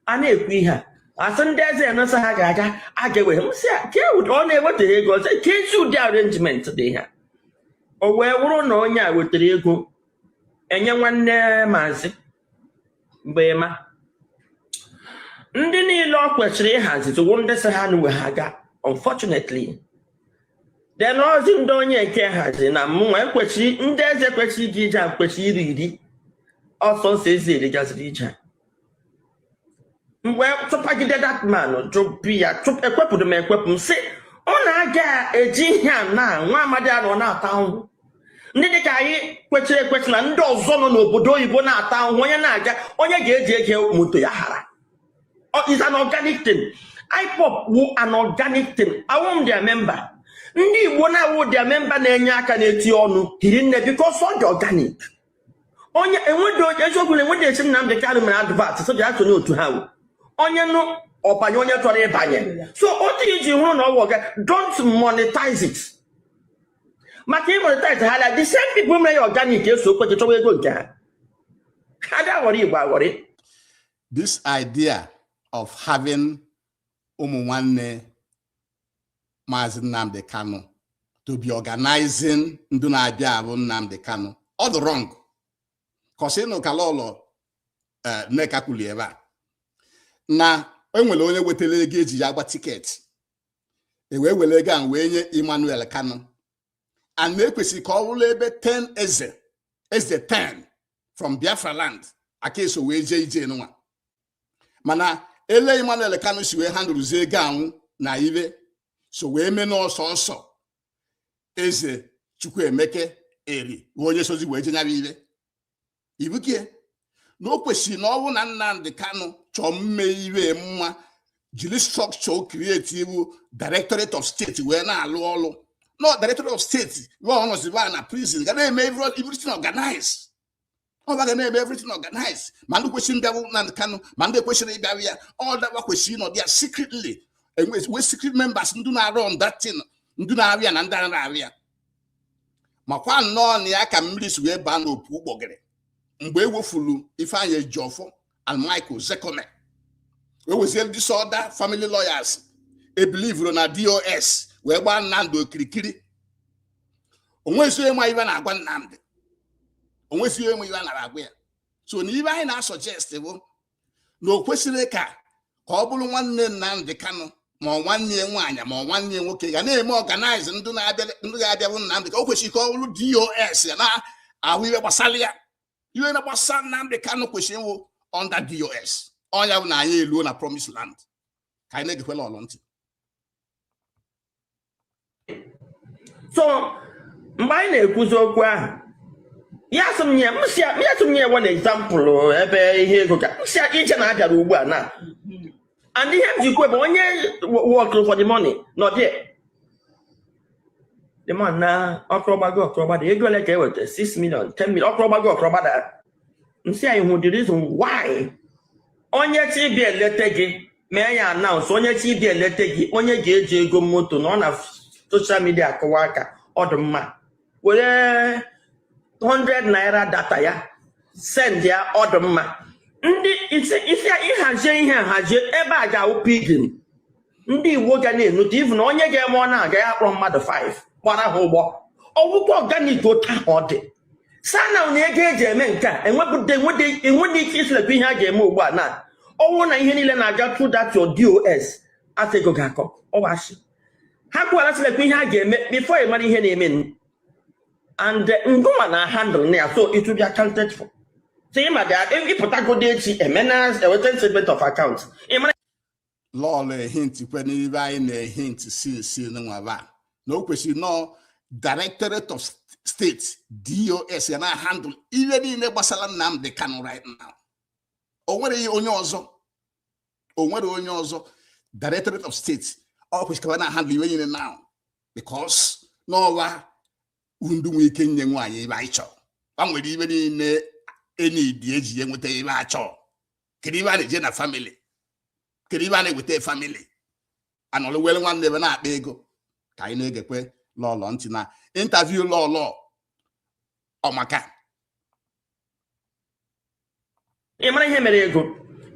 a na-ekwu ihe a. Asị ndị eze enesa ha ga-aga, a ga-ewe m sị ya ka ọ na-ewetaghị ego ọzọ ka ezi ụdị arrangement dị ihe a. O wee wụrụ na onye a wetara ego enye nwanne maazị mgbe ma ndị niile ọ kwesịrị ịhazi tụwo ndị sị ha na ha ga. Unfortunately then, ozi ndị onye nke hazi na mụnwa ekwesịrị, ndị eze kwesịrị ije ije a kwesịrị iri iri ọsọ nsọ eze erigaziri ije a. Mgbe tụpagide that man jụpụ ya chụpụ, ekwepụrụ m ekwepụ m sị ọ na-aga eji ihe a na nwa amadi a nọ na-ata ahụhụ, ndị dịka anyị kwesịrị ekwesị na ndị ọzọ nọ n'obodo oyibo na-ata ahụhụ, onye na-aga, onye ga-eji ego moto ya hara. Is an organic thing. IPOB wụ an organic thing. Awụ m their member. Ndị Igbo na-awụ their member na-enye aka na-eti ọnụ hiri nne, because ọ dị organic. Onye enwedo eziokwu na enwedo esi Nnamdị Kanụ mere advert so bịa sonye otu ha wụ onye nụ ọbanye, onye chọrọ ịbanye. So otu iji hụrụ na ọ wụ ọga, don't monetize it, maka ịmonetize ha la, the same people mere ya organic eso okwe chọwa ego nke ha. Ha dị aghọrọ Igbo aghọrị. This idea of having ụmụ nwanne Maazị Nnamdi Kanu to be organizing ndị na-abịa abụ Nnamdi Kanu, ọ dị wrong. Kọsị ịnụ ka lọlọ Nneka kwuli ebe a na enwere onye wetara ego eji ya agba ticket, e wee were ego ahụ wee nye Emmanuel Kanu, and na ekwesịrị ka ọ bụrụ ebe 10 eze, eze 10 from Biafra land aka eso wee jee ije nwa. Mana ele Emmanuel Kanu si wee handụrụzie ego ahụ na ibe so wee mee n'ọsọ ọsọ eze Chukwuemeke eri bụ onye sozi wee je nyaba ibe ibukie na o kwesịrị na ọ bụ na Nnamdi Kanu chọọ mme iwe mma, jiri structure create iwu Directorate of State wee na-alụ ọlụ. No Directorate of State nwa ọ nọzi na prison ga na-eme everything organize. Ọ ga na-eme everything organize, ma ndị kwesịrị ịbịawu Nnamdi Kanu, ma ndị kwesịrị ịbịawu ya. Ọ dawa kwesịrị ịnọ ya secretly, enwe secret members ndị na-arụ on that thing, ndị na-arịa na ndị na-arịa. Makwa nnọọ na ya ka mmiri si wee baa n'opu ụgbọgịrị mgbe e wefuru Ifeanyi Ejiofor and Michael Ozekhome, wee wezie ndị other family lawyers ebilivuru na DOS wee gbaa Nnamdi okirikiri. Onwezi onye ma ibe na-agwa Nnamdi, onwezi onye ma ibe a na-agwa ya. So na ibe anyị na-asuggest bụ na o kwesịrị ka ọ bụrụ nwanne Nnamdi Kanu, ma ọ nwanne ya nwaanyị, ma ọ nwanne ya nwoke ga na-eme organize ndị na-abịa, ndị ga-abịabụ Nnamdi. Ka o kwesịrị ka ọ bụrụ DOS ya na-ahụ ihe gbasara ya. Ihe na-gbasa Nnamdi Kanu kwesịrị ịwụ under DOS. Ọnya bụ na anyị eluo na promised land. Ka anyị na-egekwela ọlụ ntị. So mgbe anyị na-ekwuzi okwu ahụ, ya sị m nye m si ya sị m nye one example ebe ihe ego ka m si ya iche na abịara ugbu a na and ihe m ji kwe bụ onye work for the money nọ there. The man na ọkụrọgbago ọkụrọgbada, ego ole ka e weta? 6 million, 10 million, ọkụrọgbago ọkụrọgbada. M si ya, hụ the reason why onye chi bịa elete gị, mee ya announce, onye chi bịa elete gị, onye ga-eji ego moto na ọ na social media akụwa aka, ọ dị mma were 100 naira data ya send ya, ọ dị mma. Ndị isi isi ịhazie ihe ahazie ebe a ga-awụ pidgin, ndị Igbo ga na-enute. Even na onye ga-eme, ọ na-aga ya kpọrọ mmadụ 5 gbara ha ụgbọ ọgwụkwọ organic otu ahụ ọ dị sana na ego eji eme nke a enwedị ike isilekwa ihe a ga-eme ugbu a na ọnwụ na ihe niile na-aga through that your DOS asa ego ga-akọ ọwashi ha kwuwara silekwa ihe a ga-eme before ị mara ihe na-eme and ngụnwa na handle na ya, so it will be accounted for. So ị ma ga ịpụtagodo echi emena eweta statement of account ị mara. Lọọlọ ehint kwe n'ibe anyị na-ehint si si nwaba na o kwesịrị nọọ Directorate of State, DOS, ya na handle ihe niile gbasara Nnamdi Kanu right now. O nwere onye ọzọ, o nwere onye ọzọ. Directorate of State ọ kwesịrị ka na handle ihe niile now, because n'ọwa ndụ nwee ike nye nwaanyị ebe anyị chọrọ. A nwere ibe niile enidi eji enweta ebe a chọrọ. Kedu ibe a na-eje na family? Kedu ibe a na-eweta family anọrọ were nwanne ebe na-akpa ego? Ka anyị na-egekwe lọlọ ntị na interview lọlọ ọmaka. Ị mara ihe mere ego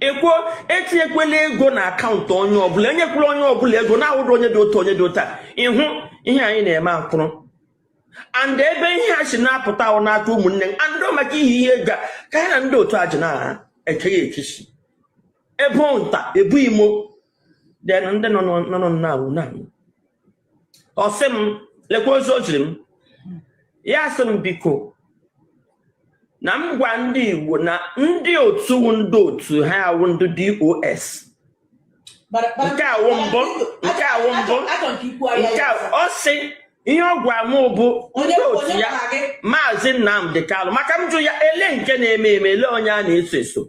ekwuo etinyekwela ego na akaụntụ onye ọbụla, enyekwula onye ọbụla ego na-awụrụ onye dị otu, onye dị otu a. Ịhụ ihe anyị na-eme akwụrụ and ebe ihe a si na-apụta ahụ n'aka ụmụnne m and ọ maka ihe ihe ego a ka ya na ndị otu a ji na-ekeghị ekesi ebo nta ebu imo then ndị nọ nọ nọ na-awụ na ọ sị m lekwa ozi o jiri m. Ya sị m biko na m gwa ndị Igbo na ndị otu wụ ndị otu ha awụ ndị DOS. Nke awụ mbụ, nke awụ mbụ. Achọ nke ikwu ahịa nke ya. a ọ sị ihe ọ gwa m bụ onye ndị otu onye ya gwara gị? Maazị Nnamdi Kanu. Maka m jụ ya ele nke na-eme eme, ele onye a na-eso eso,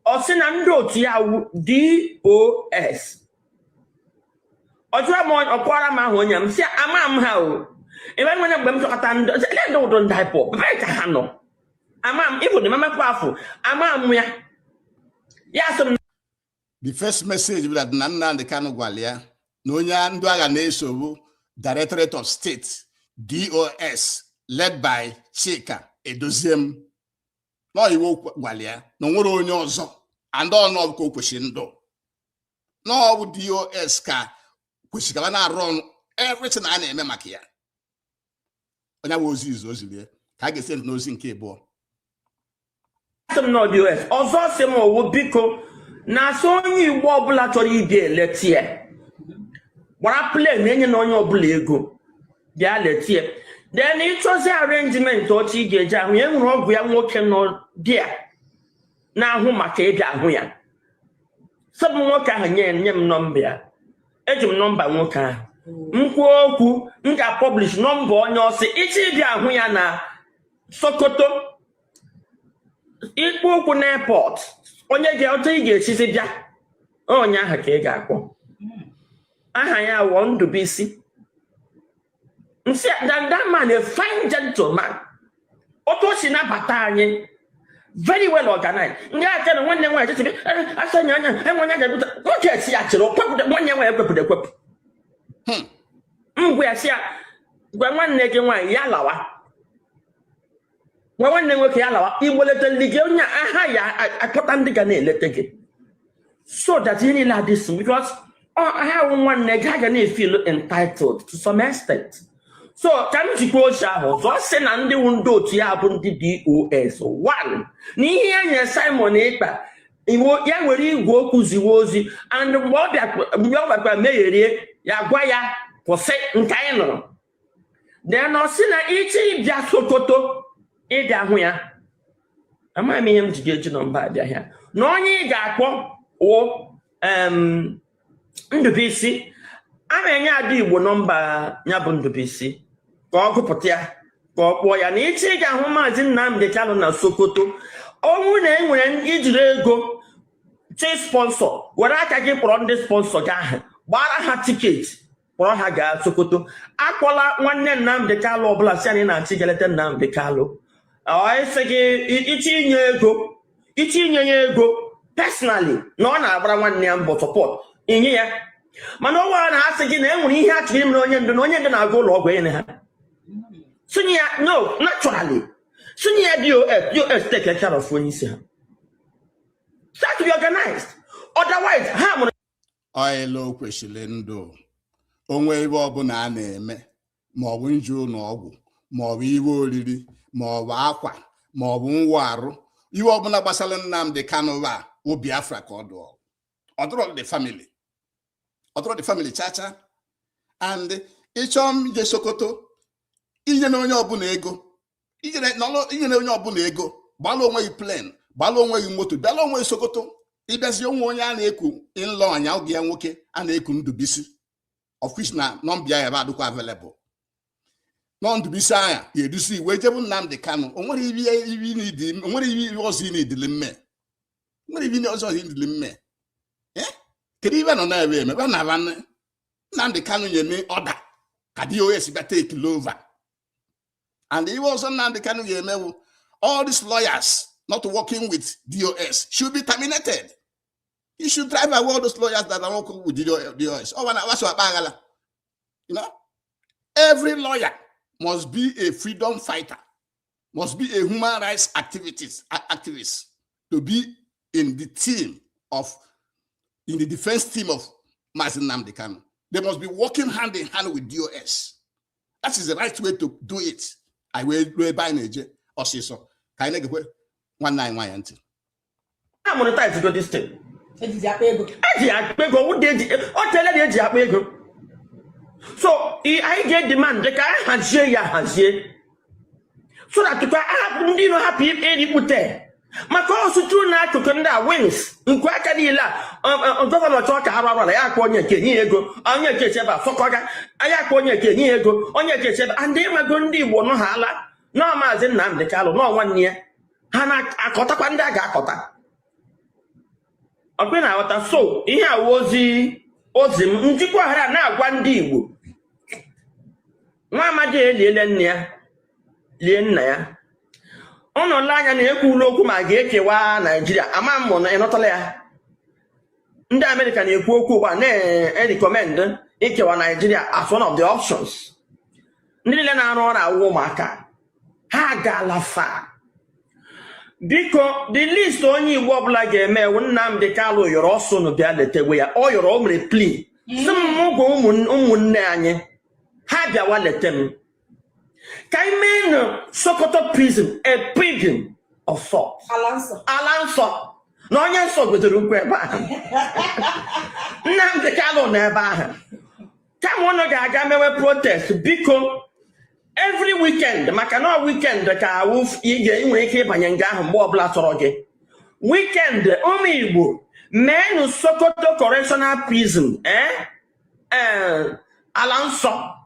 ọ sị na ndị otu ya wụ DOS. Ọ jụrụ m, ọ kọwara m ahụ onye m sị ama m ha o ebe nwere mgbe m chọkọta ndị ele ndị ụdụ ndị IPOB ebe ka ha nọ, ama m ịbụ na mamekwa afọ ama m ya, ya sị m. The first message bụ that na Nnamdi Kanu gwara ya na onye ndị agha na-eso bụ Directorate of State, DOS, led by Chika Edoziem. Nọ iwu gwara ya na o nwere onye ọzọ and ọnụ ka o kwesịrị ndụ n'ọ bụ DOS ka kwesịrị ka na-arụ ọrụ everything a na-eme maka ya. Onye bụ ozi izu o ziri ya ka a ga-esi n'ozi nke abụọ. Sị m na DOS ọzọ sị m owu biko na-asị onye Igbo ọbụla chọrọ ịbịa eleti ya gbara plane, enye na onye ọbụla ego bịa letie. Then ịchọzi arrangement otu ị ga-eji ahụ ya, enwere ọgwụ ya nwoke nọ dia na-ahụ maka ịbịa ahụ ya. Sị m nwoke ahụ nye m nọmba ya. Eji m nọmba nwoke ahụ m kwuo okwu, m ga-apublish nọmba onye ọsị ịchọ ịbịa ahụ ya na Sokoto, ikpo okwu n'airport, onye ga otu ị ga-esizi bịa, onye ahụ ka ị ga-akpọ aha ya wụọ Ndụbụisi. Nsị that man, a fine gentleman, otu o si nabata anyị, very well organized. Ndị aka na nwanne nwaanyị chechiri asa anya anya enwe onye ga-ebute nwoke esi ya chere kwepụta nwanne ya nwaanyị ekwepụta ekwepụ. M gwa ya sị ya gwa nwanne gị nwaanyị ya lawa, gwa nwanne nwoke ya lawa. Igbo leta ndị gị, onye aha ya akpọta ndị ga na-eleta gị so that ihe niile adị smooth, because ọ ha wụ nwanne gị, ha ga na-efeel entitled to some extent. So ka m jikwa ozi ahụ ọzọ sị na ndị wụ ndị otu ya bụ ndị DOS one na ihe ya nyere Simon Ekpa iwu ya nwere igwe okwu ziwe ozi, and mgbe ọ bịakwa megherie ya, gwa ya kwụsị nke anyị nụrụ. Then ọ sị na ịchọ ịbịa Sokoto ịbịa hụ ya, amaghị m ihe m ji ga-eji nọmba abịa ya, na onye ị ga-akpọ wụ Ndụbụisi. A na-enye Ada Igbo nọmba ya bụ Ndụbụisi ka ọ gụpụta ya, ka ọ kpọọ ya, na ịchọ ị ga-ahụ Maazị Nnamdi Kanu na Sokoto, ọnwụ na enwere ijiri ego chi sponsor, were aka gị kpọrọ ndị sponsor gị ahụ, gbara ha ticket, kpọrọ ha gaa Sokoto. Akpọla nwanne Nnamdi Kanu ọbụla si anyị na-achị galete Nnamdi Kanu. Ọ ịsị gị ịchọ inye ego, ịchọ inye ya ego personally, na ọ na-agbara nwanne ya mbọ support, inye ya. Mana ọ gwara na ha sị gị na e nwere ihe a chọrọ imere onye ndu, na onye ndu na-aga ụlọ ọgwụ, enye ha sonye ya. No, naturally sonye ya DOS. DOS take care of onye isi ha. Start to be organized, otherwise ha mụrụ. Ọịla o kwesịrị ndụ onwe ebe ọbụla a na-eme, maọbụ nje ụlọ ọgwụ, maọbụ iwe oriri, maọbụ akwa, maọbụ nwa arụ, ihe ọbụla gbasara Nnamdi Kanu a wụ Biafra ka ọ dụọ. Ọ dụrọ the family, ọ dụrọ the family chacha. And ịchọọ m ije Sokoto, inye na onye ọbụla ego, inye na onye ọbụla ego, gbala onwe gị plane, gbala onwe gị moto, bịala onwe gị Sokoto. Ịbịazie onwe onye a na-eku ịlọ anya oge ya nwoke a na-eku Ndubisi, of which na nọmba ya ebe adịkwa available nọ. Ndubisi anya ga-edusi wee jebu Nnamdi Kanu. O nwere ibi o nwere ibi ọzọ ị na-edili mme, nwere ibi ọzọ ị na-edili mme. Kedu ibe nọ na-ebe eme ebe na-aba Nnamdi Kanu nyeme ọda ka DOS bịa take over? And iwe ọzọ Nnamdi Kanu ga-eme bụ all these lawyers not working with DOS should be terminated. You should drive away all those lawyers that are working with DOS. Oh, when I was every lawyer must be a freedom fighter, must be a human rights activist to be in the defense team of Mazi Nnamdi Kanu. They must be working hand in hand with DOS. That is the right way to do it. I will buy na-eje ọsịsọ ka anyị na-egekwe nwanne anyị nwaanyị ntị. Ha monetize go this thing. Ejizi akpa ego. Eji akpa ego wụda eji ọ tele na eji akpa ego. So anyị ga-edemand ka anyị hazie ya hazie so that ka ahapụ ndị iro hapụ erikpute, maka ọsụtụ n'akụkụ ndị a wings nke aka niile a. Governor chọọ ka arụ arụ ala ya, akpọ onye nke nye ya ego, onye nke echebe asọkọga ya, akpọ onye nke nye ya ego, onye nke echebe. And ịmago ndị Igbo nọ ha ala nọọ Maazị Nnamdị Kanụ nọọ nwanne ya, ha na-akọtakwa ndị a ga-akọta ọkwe na-aghọta. So ihe a wụ ozi m njikwa oghara na-agwa ndị Igbo. Nwa amadi eliele nne ya, lie nna ya. Ụnụ lee anya na ekwula okwu ma ga-ekewa Naijiria. Ama m na ịnọtala ya. Ndị Amerịka na-ekwu okwu ugbu a, na-erecommend ikewa Naijiria as one of the options. Ndị niile na-arụ ọrụ awụ ụmụaka ha agaala fa. Biko, the least onye Igbo ọbụla ga-eme ewu, Nnamdị Kanụ yọrọ ọsọ unu bịa letewe ya. Ọ yọrọ, o mere plea sị m gwa ụmụnne anyị ha bịawa lete m, ka anyị mee nụ Sokoto prison a prison of sort. Ala nsọ. Ala nsọ na onye nsọ gotere ukwu ebe ahụ. Nnamdị Kanụ nọ ebe ahụ. Kama unu ga-aga mewe protest, biko, every weekend, maka na ọ weekend ka awụ ị nwere ike ịbanye nga ahụ mgbe ọbụla chọrọ gị. Weekend, ụmụ Igbo, meenụ Sokoto Correctional Prison ala nsọ.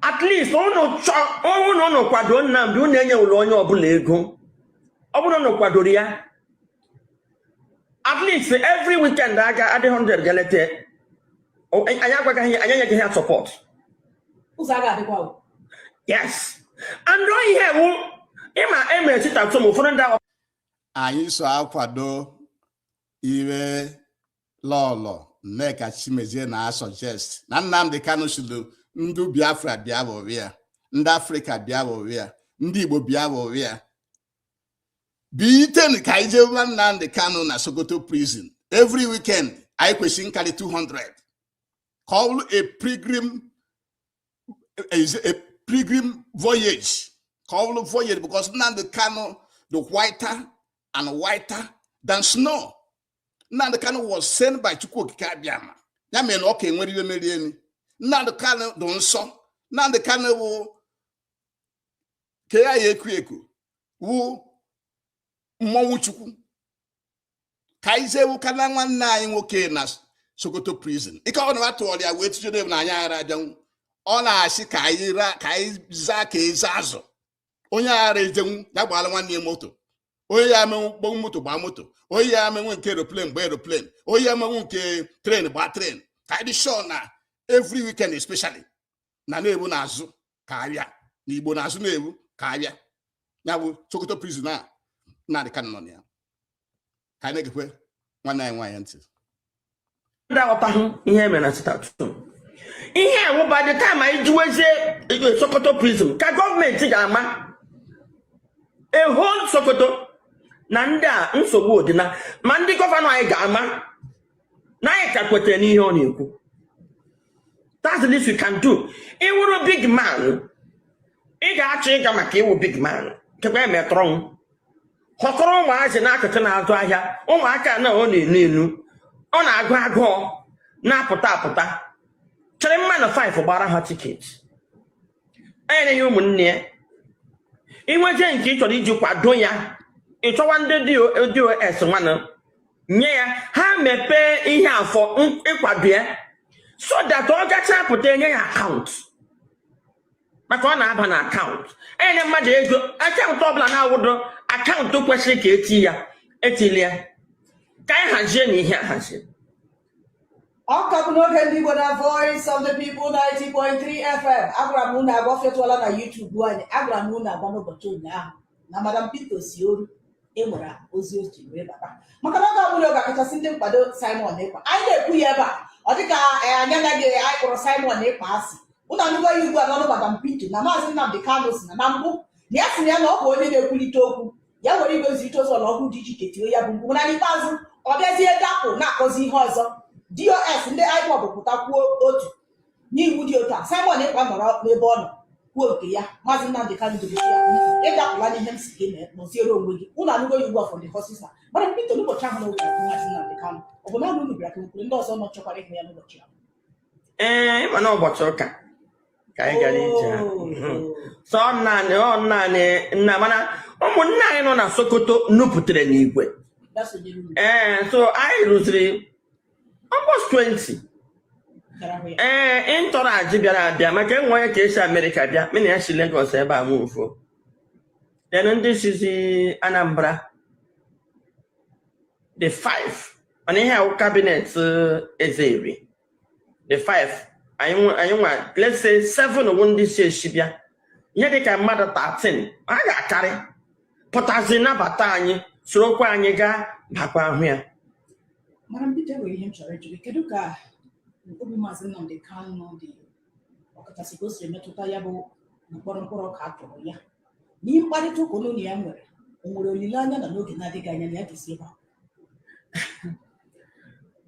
At least unu chọọ unu kwado Nnamdị, unu enyewụla onye ọbụla ego. Ọ bụrụ na unu kwadoro ya, at least every weekend aga adị 100 galete. Anyị agwagaghị, anyị enyeghị ha support. Ụzọ a ga-adịkwa o. Yes, and ọ ihe wu ịma emere sit-at-home, ụfọdụ ndị ahụ Anyị so akwado ire Lọlọ Nneka Chimezie na suggest na Nnamdi Kanu should ndị Biafra bịa ya, ndị Afrịka bịa ya, ndị Igbo bịa ya biiten ka anyị jee Nnamdi Kanu na Sokoto prison every weekend. Anyị kwesịrị nkarị 200 ka ọ bụrụ a pilgrim voyage, ka ọ bụrụ voyage, because Nnamdi Kanu the whiter and whiter than snow. Nnamdi Kanu was sent by Chukwu Okike Abịama. Ya mere na ọ ka enwere iwe merie emi. Nnamdi Kanu dị nsọ. Nnamdi Kanu wụ ka ya ya eku eku wụ mmọnwụ Chukwu. Ka anyị jee wụkana nwanne anyị nwoke na Sokoto prison. Ike ọ na tụọrọ ya wee tụjere na anyị aghara abịanwu. Ọ na-asị ka anyị ra ka anyị zaa ka eze azụ. Onye aghara ejenwu ya gbaala nwanne ya moto. Onye ya amenwu gbanwu moto gbaa moto, onye ya amenwu nke aeroplane gbaa aeroplane, onye ya amenwu nke train gbaa train, ka anyị dị sure na every weekend, especially na na-ebu n'azụ ka abịa na Igbo n'azụ na-ebu ka abịa ya bụ Sokoto prison a Nnamdi Kanu nọ na ya. Ka anyị na-egekwe nwanne anyị nwaanyị ntị. Ndị aghọtaghị ihe emere na sit-at-home, ihe a wụ by the time anyị jiwezie Sokoto prison ka gọọmenti ga-ama a whole Sokoto na ndị a nsogbu dị na ma ndị governor anyị ga-ama na anyị ka kwetere n'ihe ọ na-ekwu. That's the least you can do. Ịwụrụ big man, ị ga-achọ ịga maka ịwụ big man kekwa emetọrọ m họkọrọ ụmụazị n'akụkụ na-azụ ahịa, ụmụaka na ọ na-enu enu, ọ na-agụ agụọ na-apụta apụta chere mmadụ 5 gbara ha ticket, enye ya ụmụnne ya. Inweje nke ị chọrọ iji kwado ya, ị chọwa ndị DOS nwanụ nye ya, ha mepee ihe afọ ịkwado ya so that ọ gacha pụta, enye ya account maka ọ na-aba na account, enye mmadụ ego account ọbụla na-awụdo account kwesịrị ka eti ya etili ya, ka anyị hazie na ihe ahazie. Ọ ka bụ n'oge ndị Igbo na Voice of the People 90.3 FM. Agwara m unu agwa fetụọla na YouTube anyị. Agwara m unu agwa n'ụbọchị ụnyaahụ na Madam Peter Osioru enwere ozi o ji wee bata maka na oge ọbụla oge akachasị ndị nkwado Simon Ekpa anyị na-ekwu ya ebe a, ọ dịka anyị anaghị anyị kpọrọ Simon Ekpa asị. Unu anụgo ya ugbu a n'ọnụ Madam Peter na Maazị Nnamdi Kanu si na na mbụ na ya sị na ya na ọ bụ onye na-ekwulite okwu ya were igwe nzirịta ozi ọlọhụrụ dị iche iche tio ya bụ mkpu, mana n'ikpeazụ ọ bịazie dapụ na-akọzi ihe ọzọ. DOS ndị IPOB pụta kwuo otu n'iwu dị otu a, Simon Ekpa nọrọ n'ebe ọ nọ kwuo nke ya. Maazị Nnamdi Kanu jiri ya, "Ịdapụla n'ihe m si gị mee, nọziere onwe gị." Ụlọ anụgo ya ugbu a from the horses mouth. Mana Peter, n'ụbọchị ahụ na oge Maazị Nnamdi Kanu, ọ bụ naanị unu bịara ka nwekwere ndị ọzọ nọ chọkwara ịhụ ya n'ụbọchị ahụ? Ee, ịma na ụbọchị ụka ka anyị gara ije ha. So ọ naanị nna, mana ụmụnne anyị nọ na Sokoto nupụtere n'igwe. Bịa sonyere unu. Ee, so anyị rụziri almost 20. Bịara hụ ya. Ee, entourage bịara abịa maka enwe onye ka esi Amerịka bịa, mena ya si Lagos ebe a mụfuo, then ndị sizi Anambra the five, mana ihe awụ cabinet eze eri the five anyị nwa, let's say seven wụ ndị si esi bịa, ihe dịka mmadụ 13 a ga-akarị pụtazi nabata anyị, sorokwa anyị gaa bakwa ahụ ya. Mara Peter, enwere ihe m chọrọ ịjụ gị. Kedu ka obi Maazị Nnamdi Kanu dị, ọkachasị ka o siri metụta ya bụ mkpọrọ mkpọrọ ka a tụrụ ya? N'ihe mkparịta ụka unu na ya nwere, o nwere olileanya na n'oge na-adịghị anya na ya ga-esi ebe a?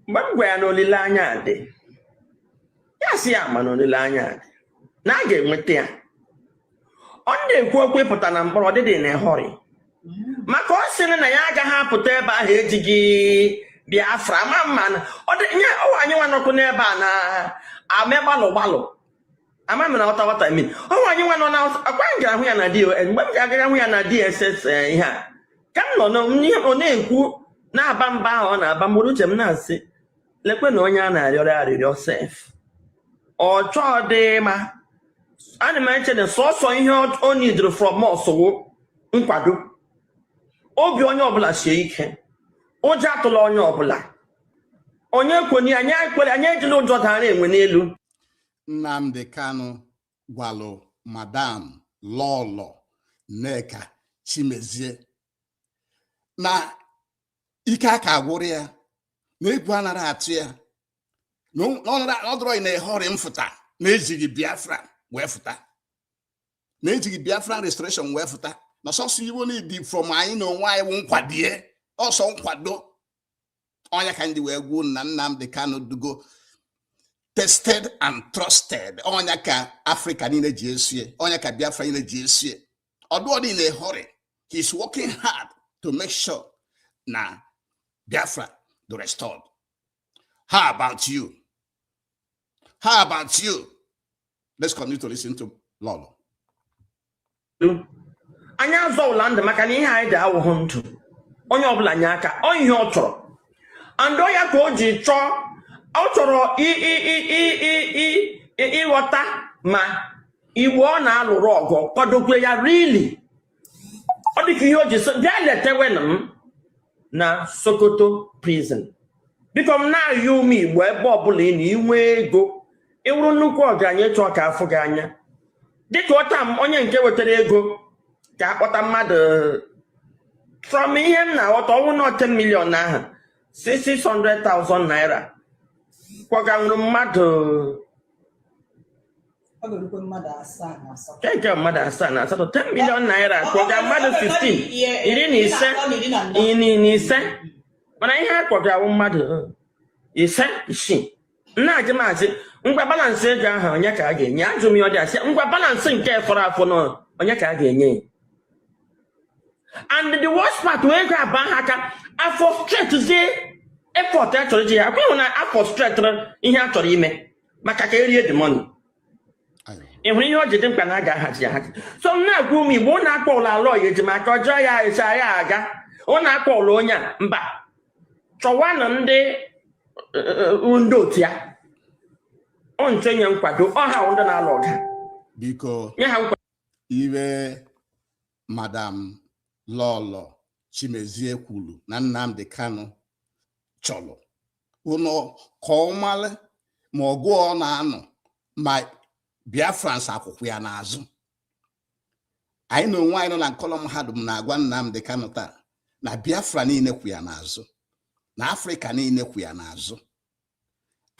Mgbe m gwara ya na olileanya dị, ya sị ya ma na olileanya dị na a ga-enweta ya. Ọ na-ekwu okwu ịpụta na mkpọrọ ọdịdị na họrị maka ọ sịrị na ya agaghị apụta ebe ahụ ejighị Biafra ma mma na ọ dị nye ọwa. Anyị nwa nọkwu n'ebe a na ame gbalụ gbalụ, ama m na ọta what I mean. Ọwa anyị nwa nọ na akwa m gara hụ ya na DOS, mgbe m ga-aga hụ ya na DSS, ihe a ka m nọ n'ihe ọ na-ekwu na-aba mba ahụ ọ na-aba mgburu uche m na-asị lekwe na onye a na-arịọrọ arịrịọ sef ọ chọọ dị ma ana m eche na sọsọ ihe o nidiri from us wụ nkwado obi. Onye ọbụla sie ike, ụjọ atụla onye ọbụla, onye kwenye anyị ekwere, anyị ejila ụjọ dara enwe n'elu. Nnamdi Kanu Gwalụ Madam Lọlọ Nneka Chimezie na ike aka agwụrụ ya, na egwu anara atụ ya, na ọ dọrọ na ehọrị mfụta na ejighị Biafra wee fụta, na ejighị Biafra restoration wee fụta, na sọsọ iwo dị from anyị na onwe anyị bụ nkwadie ọsọ nkwado ọnya ka ndị wee gwuo na Nnamdi Kanu dugo tested and trusted. Ọnya ka Afrịka niile ji esie, ọnya ka Biafra niile ji esie. Ọdụ in a hurry. He is working hard to make sure na Biafra do restored. How about you? How about you? Let's continue to listen to Lolo. Anyị azọwụla ndụ maka na ihe anyị dị awụghị ndụ. Onye ọbụla nye aka ọ ihe ọ chọrọ, and ọ ya ka o ji chọọ, ọ chọrọ ịghọta ma Igbo ọ na-alụrụ ọgụ kwadokwe ya really. Ọ dịka ihe o ji sị bịa letewenụ m na Sokoto prison. Biko, m na-ayọ ụmụ Igbo, ebe ọbụla ị na inwe ego, ịwụrụ nnukwu ọgaranya, ịchọ ka afụ gị anya, dịka ọta m onye nke wetara ego ka akpọta mmadụ from ihe m na-aghọta, ọnwụ na 10 million ahụ, 600,000 naira kwaganwuru mmadụ. Ọ ga-erukwe mmadụ 78. Nke mmadụ 78, 10 million naira kwaga mmadụ 15, 15, 15. Mana ihe a kpọgawo mmadụ 5, 6. Nna-ajụ, maazị, ngwa, balance ego ahụ, onye ka a ga-enye? Ajụ m ya, ọ dị asị, ngwa, balance nke fọrọ afọ nọ, onye ka a ga-enye? And the worst part wee ego aba ha aka afọ zie effort a chọrọ iji ya akwa ịhụ na afọ straight ihe a chọrọ ime maka ka erie the money. Ị hụrụ ihe o ji dị mkpa na a ga-ahazi ya ahazi. So m na-agwa ụmụ Igbo, ụnụ akpọ ụlọ alọ ya ejimaka ọjọọ ya esa ya aga, ụnụ akpọ ụlọ onye a mba, chọwanụ ndị otu ya ọ nche nye nkwado ọha ndị na-alụ ọga. Biko. Nye ha nkwado. Iwe Madam Lọlọ Chimezie kwuru na Nnamdi Kanu chọrọ ụnọ ka ọ malụ ma ọgụ ọ na-anọ ma Biafrans akwụkwọ ya n'azụ. Anyị na onwe anyị nọ na nkọlọm mahadum na-agwa Nnamdi Kanu taa na Biafra niile kwụ ya n'azụ, na Afrịka niile kwụ ya n'azụ.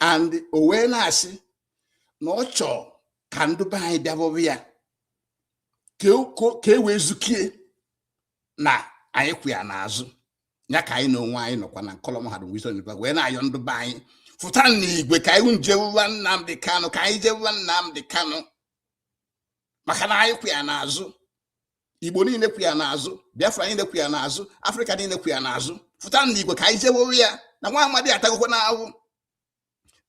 And o wee na-asị na ọ chọọ ka ndị be anyị bịabọbụ ya ka e wee zukie na anyị kwụ ya n'azụ. Ya ka anyị na onwe anyị nọkwa na nkọlọm mahadum Wisdom University wee na-ayọ ndị be anyị, fụta n'igwe ka anyị njewuwa Nnamdi Kanu, ka anyị jewuwa Nnamdi Kanu, maka na anyị kwụ ya n'azụ. Igbo niile kwụ ya n'azụ, Biafra niile kwụ ya n'azụ, Afrịka niile kwụ ya n'azụ. Fụta n'igwe ka anyị jewewe ya na nwa amadi atagokwa n'ahụ.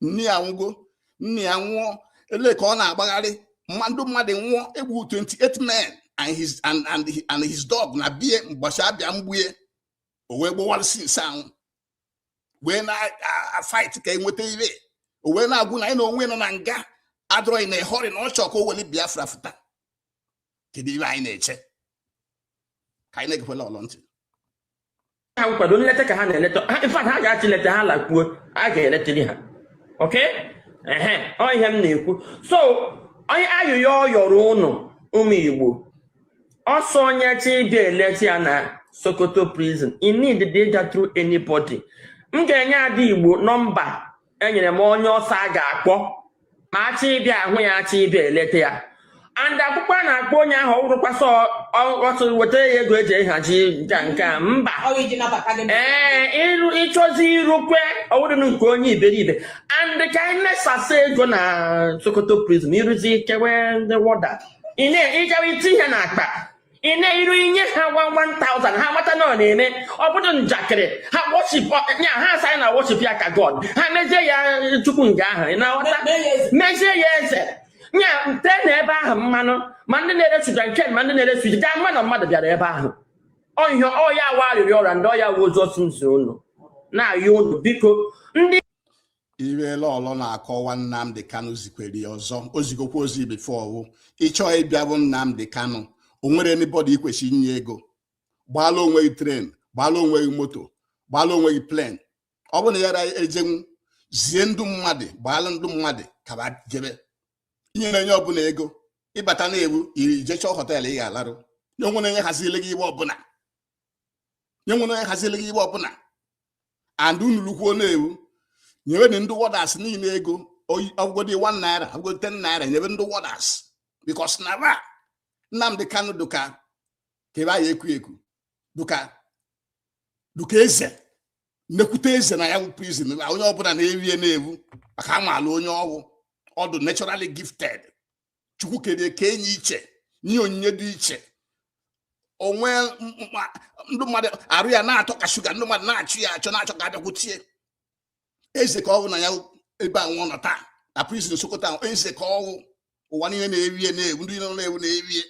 Nne ya nwụgo, nne ya nwụọ, ele ka ọ na-agbagharị mmadụ mmadụ nwụọ. Egbu 28 men and his dog na bie mgbasa abịa mgbue o wee gbowalụsi nse anwụ wee na-fight ka enweta ire. O wee na-agwụ na anyị na onwe nọ na nga adọrọghị na ehọrị na ọ chọọ ka o weli Biafra fụta. Kedu ihe anyị na-eche? Ka anyị na-egekwela ọlọ ntị. Ha nkwado nleta ka ha na-eleta ha. In fact, ha ga-achị leta ha lakwuo, a ga-eletiri ha. Okay, ehe, ọ ihe m na-ekwu. So onye ayụyọ ọ yọrọ ụnụ ụmụ Igbo, ọsọ onye chi ịbịa eleta ya na Sokoto prison, in need dị ịga through anybody. M ga-enye ada Igbo nọmba enyere m onye ọsọ a ga-akpọ ma achọ ịbịa ahụ ya, achọ ịbịa eleta ya. And akwụkwọ a na-akpọ onye ahụ, ọ bụrụkwa sọ ọsọ wetara ya ego eji ehazi nke a, mba. Ọ iji nabata gị. Ee, ịrụ ịchọzi irukwe ọwụdịnụ nke onye iberibe. And ka anyị mesasị ego na Sokoto prison, ịrụzi kewe ndị warder, ị na ịgawa iti ihe n'akpa, ị na-iru inye ha 1000, ha mata na ọ na-eme. Ọ bụrụ njakịrị ha worship ya, ha asa na worship ya ka God, ha mezie ya Chukwu nga ahụ. Ị na-aghọta? Mee ya eze. Mezie ya eze nya tee na ebe ahụ mmanụ, ma ndị na-ere sugar nke ma ndị na-ere sugar ga mma na mmadụ bịara ebe ahụ. Ọhịa ọya wa arịrịọ ọrịa ndị ọya wa ozu ọsụ nzi unu na-ayọ unu, biko, ndị Iwe Lọlọ na-akọwa, Nnamdi Kanu zikwere ya ọzọ, o zigokwa ozi before ọwụ ịchọọ ịbịa bụ Nnamdi Kanu. O nwere anybody ikwesị inye ego, gbaala onwe gị train, gbaala onwe gị moto, gbaala onwe gị plane. Ọ bụrụ na ya ra ejenwu, zie ndụ mmadụ, gbaala ndụ mmadụ ka ba jebe inyere onye ọbụla ego. Ịbata na-ewu iri jechọọ hotel ị ga-alarụ. Nye nwere onye hazili gị iwe ọbụla. Nye nwere onye hazili gị iwe ọbụla. And unu lukwuo na-ewu. Nyewe ndị warders niile ego, ọgụgodi 1 naira, ọgụgodi 10 naira, nyebe ndị warders. Because na ra Nnamdi Kanu dụka ka ebe anyị ekwu ekwu dụka eze, nnekwute eze na ya bụ prison. Onye ọbụla na-ewie na-ewu maka amaala onye ọwụ ọdụ naturally gifted. Chukwu kere ka enyi iche nye onyinye dị iche onwe ndị mmadụ arụ ya na-atọ ka shuga. Ndị mmadụ na-achụ ya achọ, na-achọ ka abịakwutie eze ka ọ bụ na ya ebe a nwa nọ taa na prison Sokoto ahụ. Eze ka ọwụ, ụwa niile na-ewie na-ewu, ndị niile na-ewu na-ewie,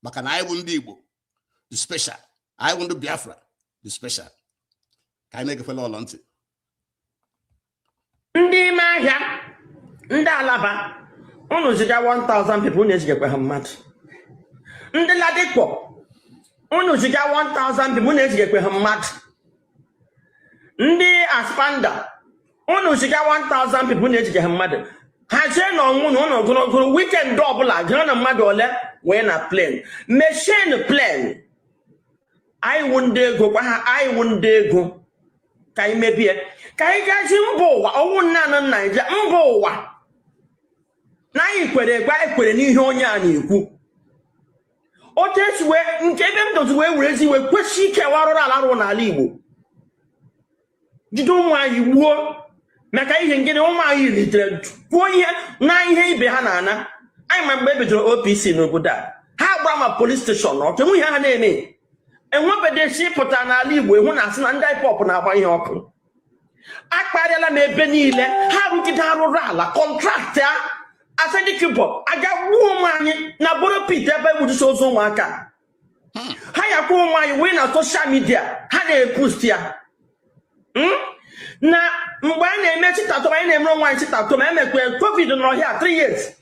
maka na anyị bụ ndị Igbo the special, anyị bụ ndị Biafra the special. Ka anyị na-egefela ọlọ ntị. Ndị ime ahịa, ndị Alaba, unu ziga 1000 people, unu ezigakwa ha mmadụ. Ndị Ladipo, unu ziga 1000 people, unu ezigakwa ha mmadụ. Ndị Aspamda, unu ziga 1000 people, unu eziga ha mmadụ. Hazie na ọnwụ na unu gụrụ gụrụ weekend ọbụla gụrụ na mmadụ ole wee na plane, machine plane. Anyị wụ ndị ego, gwa ha anyị wụ ndị ego, ka anyị mebie, ka anyị gazi mba ụwa. Ọwụ naanị Naijiria, mba ụwa na anyị kwere ekwe, anyị kwere n'ihe onye a na-ekwu. Otu esi wee nke ebe m dozi wee werezi iwe kwesị ike warụrụ ala rụ n'ala Igbo, jide ụmụ anyị gbuo maka ihe ngịnị? Ụmụ anyị litere kwuo ihe na ihe ibe ha na-ana anyị. Ma mgbe e bidoro OPC n'obodo a, ha gbara ma police station ọkụ, enwe ihe ha na-eme. Enwebeghị pụta n'ala Igbo ịhụ na asị na ndị IPOB na-agba ihe ọkụ. Akparịala m ebe niile ha rụgide arụrụ ala contract a asadikibọ aga gbuo ụmụ anyị na borrow pit ebe egbujusi ozu ụmụaka ha yakwa ụmụ anyị wee na social media ha na-epost ya. Na mgbe a na-eme sit-at-home, anyị na-emere onwe anyị sit-at-home. Emekwe COVID nọrọ 3 years,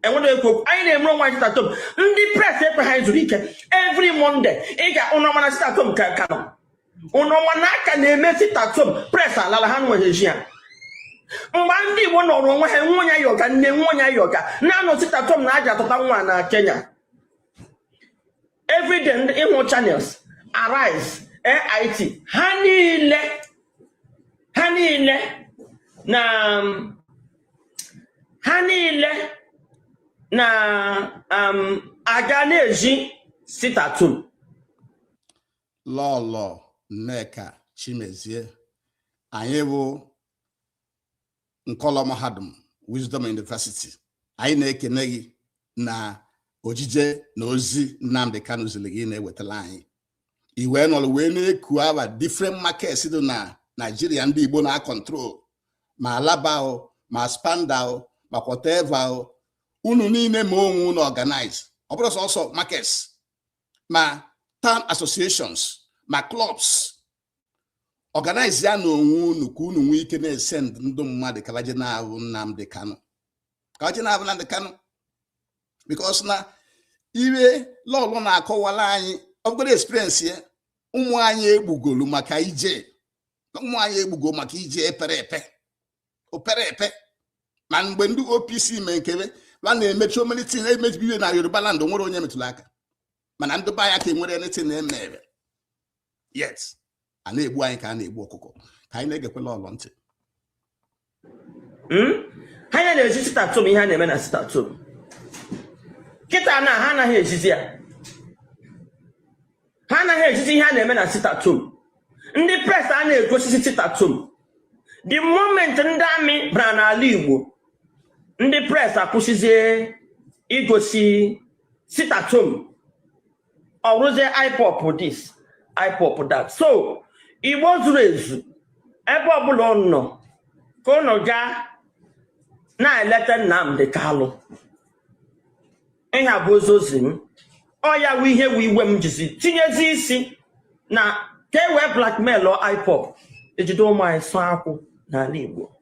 enwere ekwu okwu. Anyị na-emere onwe anyị sit-at-home, ndị press ekwe ha zuru ike. Every Monday ị ga ụnọma na sit-at-home ka nọ ụnọma na aka na-eme sit-at-home, press alala ha nweghị ya. Mgbe ndị Igbo nọrọ onwe ha, nwe onye ayọga nne, nwe onye ayọga na-anọ sit-at-home na aja atụta nwa na Kenya. Everyday ndị ịhụ Channels, Arise, AIT, ha niile na ha niile na aga na-eji sit-at-home. Lọlọ Nneka Chimezie, anyị bụ Nkọlọ Mahadum Wisdom University, anyị na-ekene gị na ojije na ozi Nnamdi Kanu ziri gị na-ewetara anyị. I wee nọrọ wee na-eku awa different markets dị na Nigeria ndị Igbo na-acontrol, ma Alaba o, ma Aspamda o, ma whatever o, unu niile ma onwe unu organize. Ọ bụrụ sọsọ markets, ma town associations, ma clubs, organize ya na onwe unu ka unu nwee ike na-esend ndị mmadụ ka baje na-ahụ Nnamdi Kanu, ka baje na-ahụ Nnamdi Kanu, because na ire lọlọ na-akọwara anyị ọbụgoro experience ya. Ụmụ anyị egbugolu maka ije, ụmụ anyị egbugo maka ije epere epe opere epe. Ma mgbe ndị OPC mee nkebe ba na-emechi omenitin emejibi iwe na Yoruba land, nwere onye metụrụ aka, mana ndị be anyị ka enwere anything na-emere yet a na-egbu anyị ka a na-egbu ọkụkọ. Ka anyị na-egekwela ọlọ ntị. Ha ya na-eji sit-at-home, ihe a na-eme na sit-at-home kịta na ha anaghị ejizi ya, ha anaghị ejizi ihe a na-eme na sit-at-home. Ndị press a na-egosisi sit-at-home. The moment ndị amị bara n'ala Igbo, ndị press akwụsịzie igosi sit-at-home, ọ rụzie IPOB this, IPOB that. So Igbo zuru ezu, ebe ọbụla ọ nọ, ka ụnụ gaa na-eleta Nnamdi Kalụ. Ihe a bụ ozi ozi m. Ọ ya wụ ihe wụ iwe m jizi tinyezi isi na ka e wee blackmail IPOB, ejide ụmụ anyị sụọ akwụ n'ala Igbo.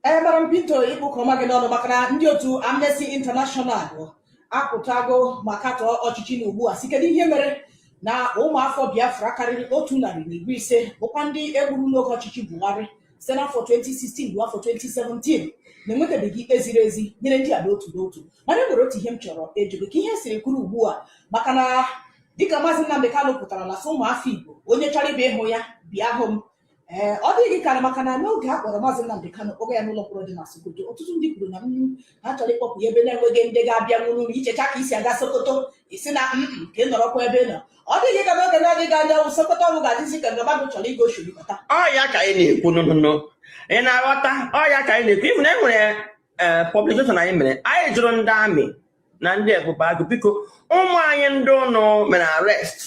Ee, mara m Pinto ịkpụ ka ọma gị n'ọnụ, maka na ndị otu Amnesty International apụtago ma katọọ ọchịchị na ugbu a si kedu ihe mere na ụmụafọ Biafra karịrị 150 bụkwa ndị egburu n'oge ọchịchị Buhari. Site n'afọ 2016 ruo afọ 2017 na-enwetabeghị ikpe ziri ezi nyere ndị a n'otu n'otu. Mana e nwere otu ihe m chọrọ ịjụ gị, ka ihe siri kwuru ugbu a, maka na dịka Maazị Nnamdi Kanu pụtara na sị ụmụafọ Igbo, onye chọrọ ịbịa ịhụ ya, bịa hụ m. Ee, ọ dịghị ka maka na n'oge a kpọrọ Maazị Nnamdi Kanu, kpọga ya n'ụlọ mkpọrọ dị na Sokoto, ọtụtụ ndị kwuru na ha chọrọ ịkpọpụ ya ebe na-enweghị ndị ga-abịa nwuru ichecha ka isi aga Sokoto, isi na ka ị nọrọkwa ebe ị nọ. Ọ dịghị ka n'oge na-adịghị anya Sokoto ọbụ ga-adịzi ka mmadụ chọrọ ịga oshiri bata. Ọ ya ka anyị na-ekwu nụnụnụ, ị na-aghọta? Ọ ya ka anyị na-ekwu. Even e nwere publication anyị mere, anyị jụrụ ndị army na ndị Ebube Agụ, biko, ụmụ anyị ndị ụnụ mere arrest,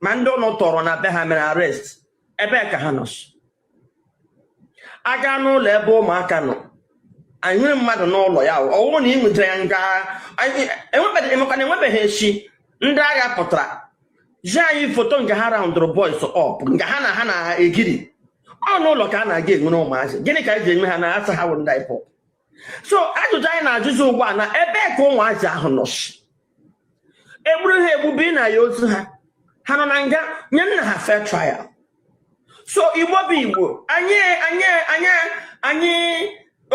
ma ndị ụnụ tọrọ na be ha mere arrest, ebee ka ha nọ? Aga n'ụlọ ebe ụmụaka nọ, anyị nwere mmadụ n'ụlọ ya, ọ bụrụ na ị nwetara ya nga enwebeghị, emekwana enwebeghị echi ndị agha pụtara ji anyị foto nke ha roundụrụ boys up, nke ha na-egiri ọ n'ụlọ ka a na-aga enwere ụmụazị. Gịnị ka anyị ji enwe ha na asa ha wụ ndị IPOB? So ajụjụ anyị na-ajụzi ugbu a na ebee ka ụmụazị ahụ nọ? Egburu ha egbubi na ya ozu ha, ha nọ na nga, nye nna ha fair trial. So Igbo bụ Igbo, anyị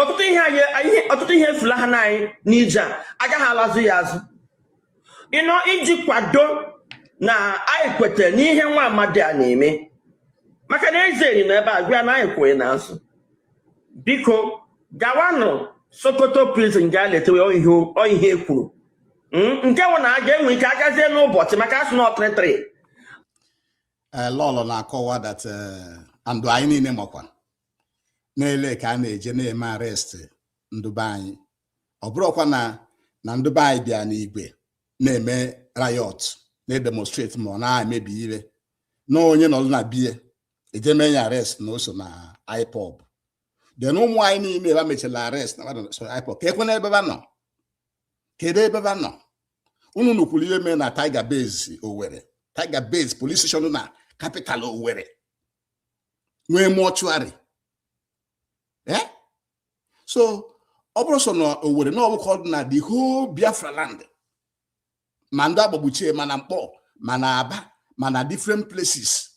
ọtụtụ ihe anyị ọtụtụ ihe efula ha na anyị n'ije a agaghị alazụ ya azụ ịnọ iji kwado na anyị kwetara n'ihe nwa amadi a na-eme, maka na eze eri nọ ebe a gwa ya na anyị kwụghị n'azụ. Biko, gawanụ Sokoto prison gaa letewe ihe e kwuru. Nke wụ na a ga-enwe ike agazie n'ụbọchị maka asụ na 33. Lọlọ na-akọwa that andụ anyị niile makwa na-ele ka a na-eje na-eme arrest ndụbe anyị. Ọ bụrụkwa na ndụbe anyị bịa n'igwe na-eme riot, na-edemonstrate, ma ọ na-emebi ire na onye nọrọ na bie eje mee ya arrest na o so na IPOB. Then ụmụ anyị niile ebe a mechara arrest na so IPOB, ka ekwe n'ebe ba nọ, kedu ebe ba nọ? Unu nukwuru ihe mee na Tiger Base Owerri, Tiger Base police station na capital Owerri, nwee mortuary. So ọ bụrụ so na Owerri na ọbụkọ dị na the whole Biafra land, ma ndị agbagbuchie, ma na Mkpọ, ma na Aba, ma na different places,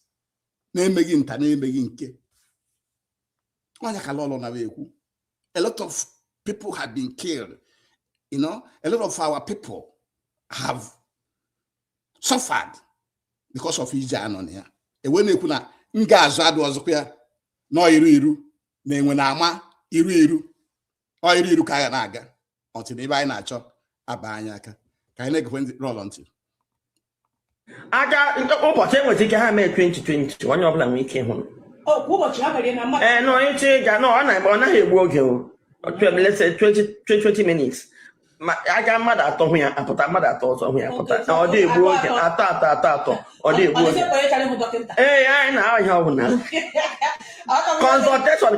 na-emeghị nta, na-emeghị nke onye ka lọlọ na ekwu. A lot of people have been killed. A lot of our people have suffered because of ije anọ na ya. Ewe na-ekwu na m ga-azụ adụ ọzọkwa ya nọ iru iru na enwe na-ama iru iru, ọ iru iru ka a ga na-aga ọtụ na ebe anyị na-achọ aba anyị aka. Ka anyị na-egekwe ndị rọlọ ntị. Aga ụbọchị enweta ike ha mee 2020, onye ọbụla nwee ike ịhụ. O kwa ụbọchị ha mere na mmadụ. Ee, nọ ịchọ ịga nọ, ọ naghị egbu oge o. Let's say 20 20 minutes, ma aga mmadụ atọ hụ ya apụta, mmadụ atọ ọzọ hụ ya apụta. Ọ dị egbu oge, atọ atọ atọ atọ, ọ dị egbu Ọ oge. dịzị ka onye chọrọ ịhụ dọkịta. Ee, anyị na-ahụ ihe ọbụla consultation.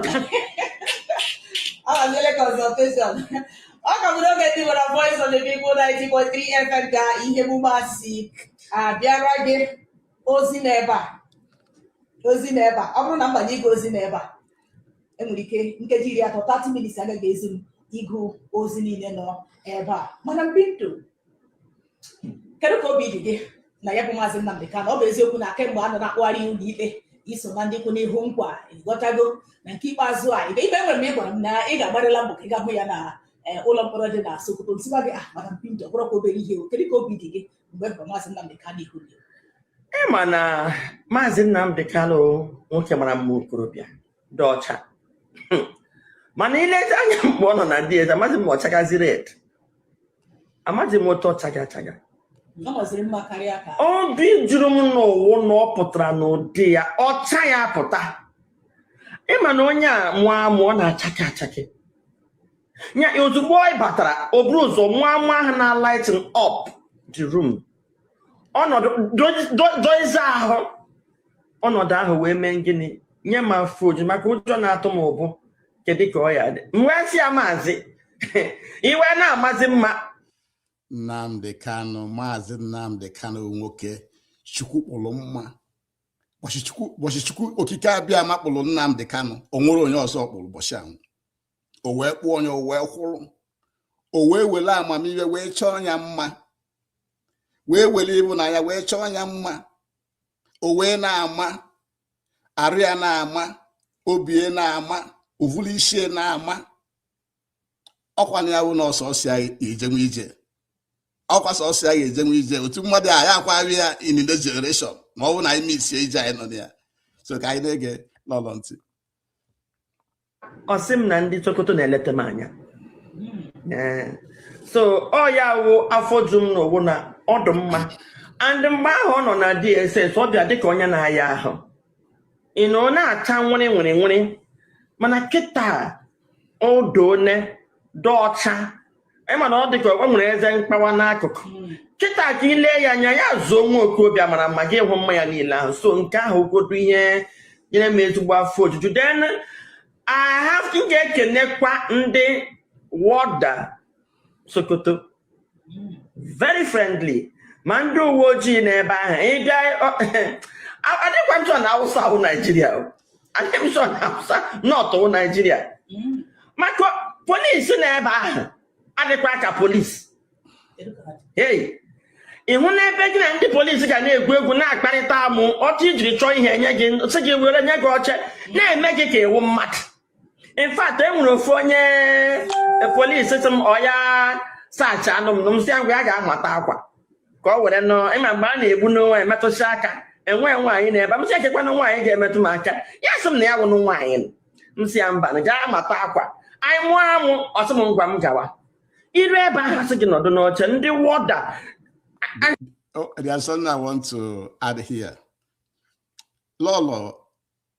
Ọ ga-abịale consultation. Ọ ka bụ n'oge ndị nwere Voice of the People 90.3 FM ka ihe emume a si abịara gị. Ozi n'ebe a, ozi n'ebe a. Ọ bụrụ na mbanye ịgụ ozi n'ebe a, enwere ike nkeji 30, 30 minutes agaghị ezu m ịgụ ozi niile nọ ebe a. Mana Mbintu, kedu ka obi dị gị na ya bụ Maazị Nnamdi Kanu? Ọ bụ eziokwu na kemgbe a nọ na-akpụgharị ụlọ ikpe, iso na ndị kwụ n'ihu nkwa, ịghọtago, na nke ikpeazụ a ikpe enwere m, ị gwara m na ị ga-agbarịla mbọ ka ị ga hụ ya na ụlọ mkpọrọ dị na Sokoto. Nsịgwa gị, ah, madam Pinto, ọ bụrụkwa obere ihe o. Kedu ka obi dị gị mgbe ị hụrụ Maazị Nnamdi Kanu ihu gị? Ịma na Maazị Nnamdi Kanu nwoke mara mma, okorobịa dị ọcha. Mana ilezi anya mgbe ọ nọ na DSS, amaghị m ma ọ chagazi red, amaghị m otu ọ chaga achaga. Ọ nọziri mma karịa ka Obi juru m n'ụwụ na ọ pụtara n'ụdị ya ọcha ya pụta. Ịma na onye a mụọ amụ, ọ na-achake achake ya. Ozugbo ọ batara, o buru ụzọ mụọ amụ ahụ na lighten up the room, ọnọdụ dozie ahụ, ọnọdụ ahụ wee mee gịnị, nye m afọ oju, maka ụjọ na-atụ m ụbụ kedu ka ọ ya dị. M wee sị ya, maazị, iwe na-amazi mma. Nnamdi Kanu, Maazị Nnamdi Kanu, nwoke Chukwu kpụrụ mma. Ụbọchị Chukwu Okike abịa ma kpụrụ Nnamdi Kanu, o nwere onye ọzọ kpụrụ ụbọchị ahụ. O wee kpụọ onye, o wee kwụrụ, o wee were amamihe wee chọọ ya mma, wee were ịhụnanya wee chọọ ya mma. O wee na-ama arụ ya, na-ama Obi na-ama, uvulu isi na-ama. Ọkwa na ya wụ na ọsọsọ ya ejenwe ije. Ọkwa sọsọ ya ga-ejenwe ije. Otu mmadụ a ya akwarị ya in the next generation ma ọ bụ na anyị misie ije anyị nọ na ya. So ka anyị na-ege Lọlọ ntị. Ọ sị m na ndị Sokoto na-eleta m anya. Ee. So ọ ya wụ afọ ju m n'owu na ọ dị mma. And mgbe ahụ ọ nọ na DSS, ọ bịa dịka onye na-aya ahụ, ị na ọ na-acha nwịrị nwịrị nwịrị, mana kịta o done dị ọcha. Ịma na ọ dịka o nwere eze mkpawa n'akụkụ. Kịta ka ile ya anya, ya zuo nwa okorobịa mara mma, gị hụ mma ya niile ahụ. So nke ahụ godu ihe nyere m ezigbo afọ ojuju. Then I have to ga-ekenekwa ndị warder Sokoto, very friendly, ma ndị uwe ojii n'ebe ahụ. Ịbịa, adịkwa m sure na Hausa wụ Naijiria o. Adịghị m sure na Hausa North wụ Naijiria, maka polisi n'ebe ahụ adịkwa ka polisi. Hey, ị hụ n'ebe gị na ndị polisi ga na-egwu egwu, na-akparịta amụ ọchị, ijiri chọọ ihe nye gị, sị gị were nye gị oche, na-eme gị ka ịwụ mmadụ. In fact, e nwere ofu onye polisi sị m ọ ya saachị anụ m, m sị ya ngwa, ya ga-amata akwa ka ọ were nọ. Ịma mgbe a na-egbu n'onwe emetụsị aka, enwe nwaanyị na-ebe m, sị ekekwanụ nwaanyị ga-emetụ m aka. Ya sị m na ya wụnụ nwaanyị. M sị ya mba, na gaa mata akwa anyị mụọ amụ. Ọsị m ngwa, m gawa iru ebe ahụ, asị gị nọdụ n'oche, ndị warder. Oh, there's something I want to add here. Lolo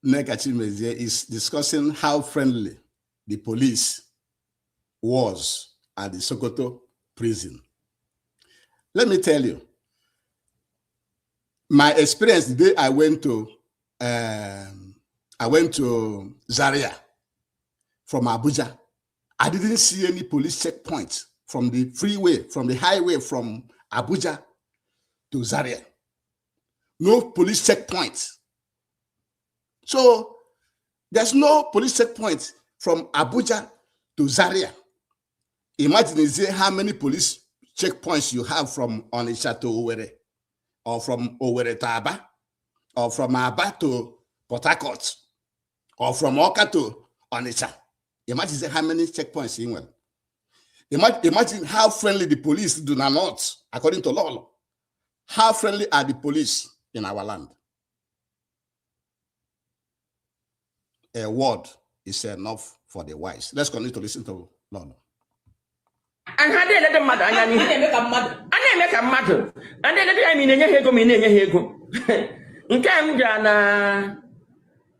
Nneka Chimezie is discussing how friendly the police was at the Sokoto prison. Let me tell you, my experience the day I went to Zaria from Abuja. I didn't see any police checkpoints from the freeway, from the highway from Abuja to Zaria. No police checkpoints. So there's no police checkpoint from Abuja to Zaria. Imagine is how many police checkpoints you have from Onitsha to Owerri, or from Owerri to Aba, or from Aba to Port Harcourt, or from Awka to Onitsha. Imagine how many checkpoints you went. Imagine how friendly the police do not, according to law. How friendly are the police in our land? A word is enough for the wise. Let's continue to listen to Lolo. And ha na-elede mmadụ anya a n'ihu. Na-eme ka mmadụ. A na-eme ka mmadụ. A na-elede ya ma ị na-enye ha ego, ma ị na-enye ha ego. Nke a m gara na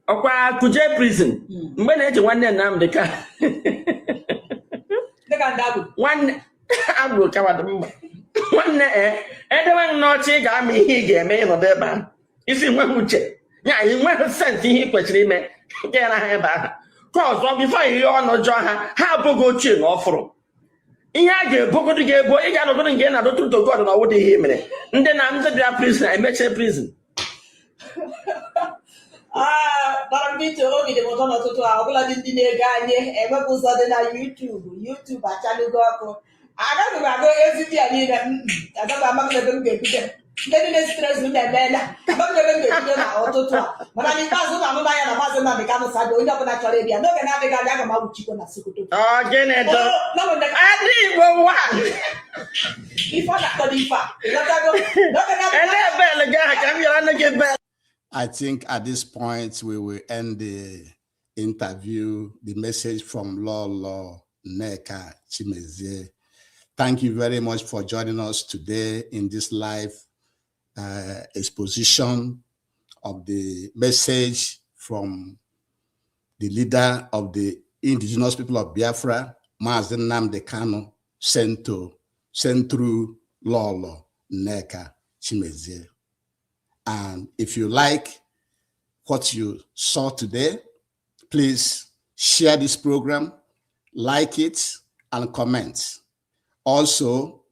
ọkwa Kuje prison mgbe na-eji nwanne Nnamdị ka dịka ndị agbụ. Nwanne agbụrụ kawadị mma, nwanne. E edewe m n'ọchị, ị ga-ama ihe ị ga-eme. Ịnọdụ ebe ahụ, isi nweghị uche ya, ị nweghị sense ihe ị kwesịrị ime gara ha ebe ahụ. Ka ọzọ, before ihe ọnụ jọọ ha, ha abụghị ochie na ọfụrụ. Ihe a ga-ebogodo gị ebo, ị ga-anọgodo nke ị na-adọtụ to God na ọwụdị ihe i mere. Ndị na ndị bịa prison, emechie prison. Ah, bara mbito obi dị m ụtọ n'ụtụtụ a. Ọbụladị ndị na-ege anyị enwepụ ụzọ dị na YouTube. YouTube achalugo ọkụ. Agaghị m agụ ezi ndị a niile. Agaghị amaghị m ebe m ga-ebido. Ndị niile zitere ezi unu emeela. Amaghị m ebe m ga-ebido na ụtụtụ a, mana n'ikpeazụ na anụna ya na Maazị Nnamdị Kanụ Sago, onye ọbụla chọrọ ịbịa n'oge na-adịghị anya, aga m awụchikwa na Sokoto. Ọ gịnị dụ? Oh, n'ọnụ Adị Igbo wa. Ife ọ na-akpọ n'ife a, ịghọtago? N'oge na-adịghị Ele bell gị ahụ ka m bịara nụ gị bell. I think at this point we will end the interview, the message from Lolo Nneka Chimezie. Thank you very much for joining us today in this live exposition of the message from the leader of the Indigenous People of Biafra, Mazi Nnamdi Kanu, sent through Lolo Nneka Chimezie. And if you like what you saw today, please share this program, like it, and comment. Also,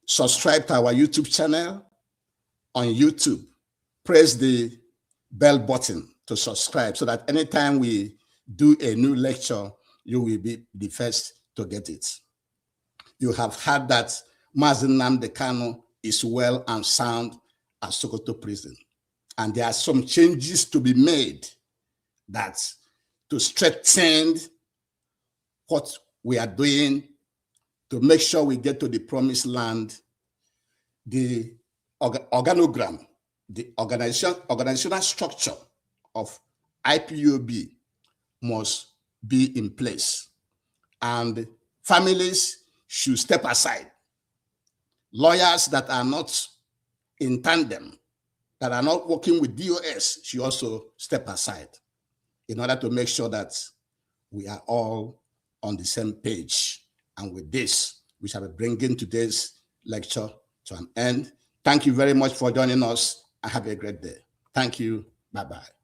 subscribe to our YouTube channel on YouTube. Press the bell button to subscribe so that anytime we do a new lecture, you will be the first to get it. You have heard that Mazi Nnamdi Kanu is well and sound at Sokoto prison. And there are some changes to be made that to strengthen what we are doing to make sure we get to the promised land, the organogram, the organizational structure of IPOB must be in place. And families should step aside. Lawyers that are not in tandem, that are not working with DOS, should also step aside in order to make sure that we are all on the same page. And with this, we shall be bringing today's lecture to an end. Thank you very much for joining us and have a great day. Thank you. Bye bye.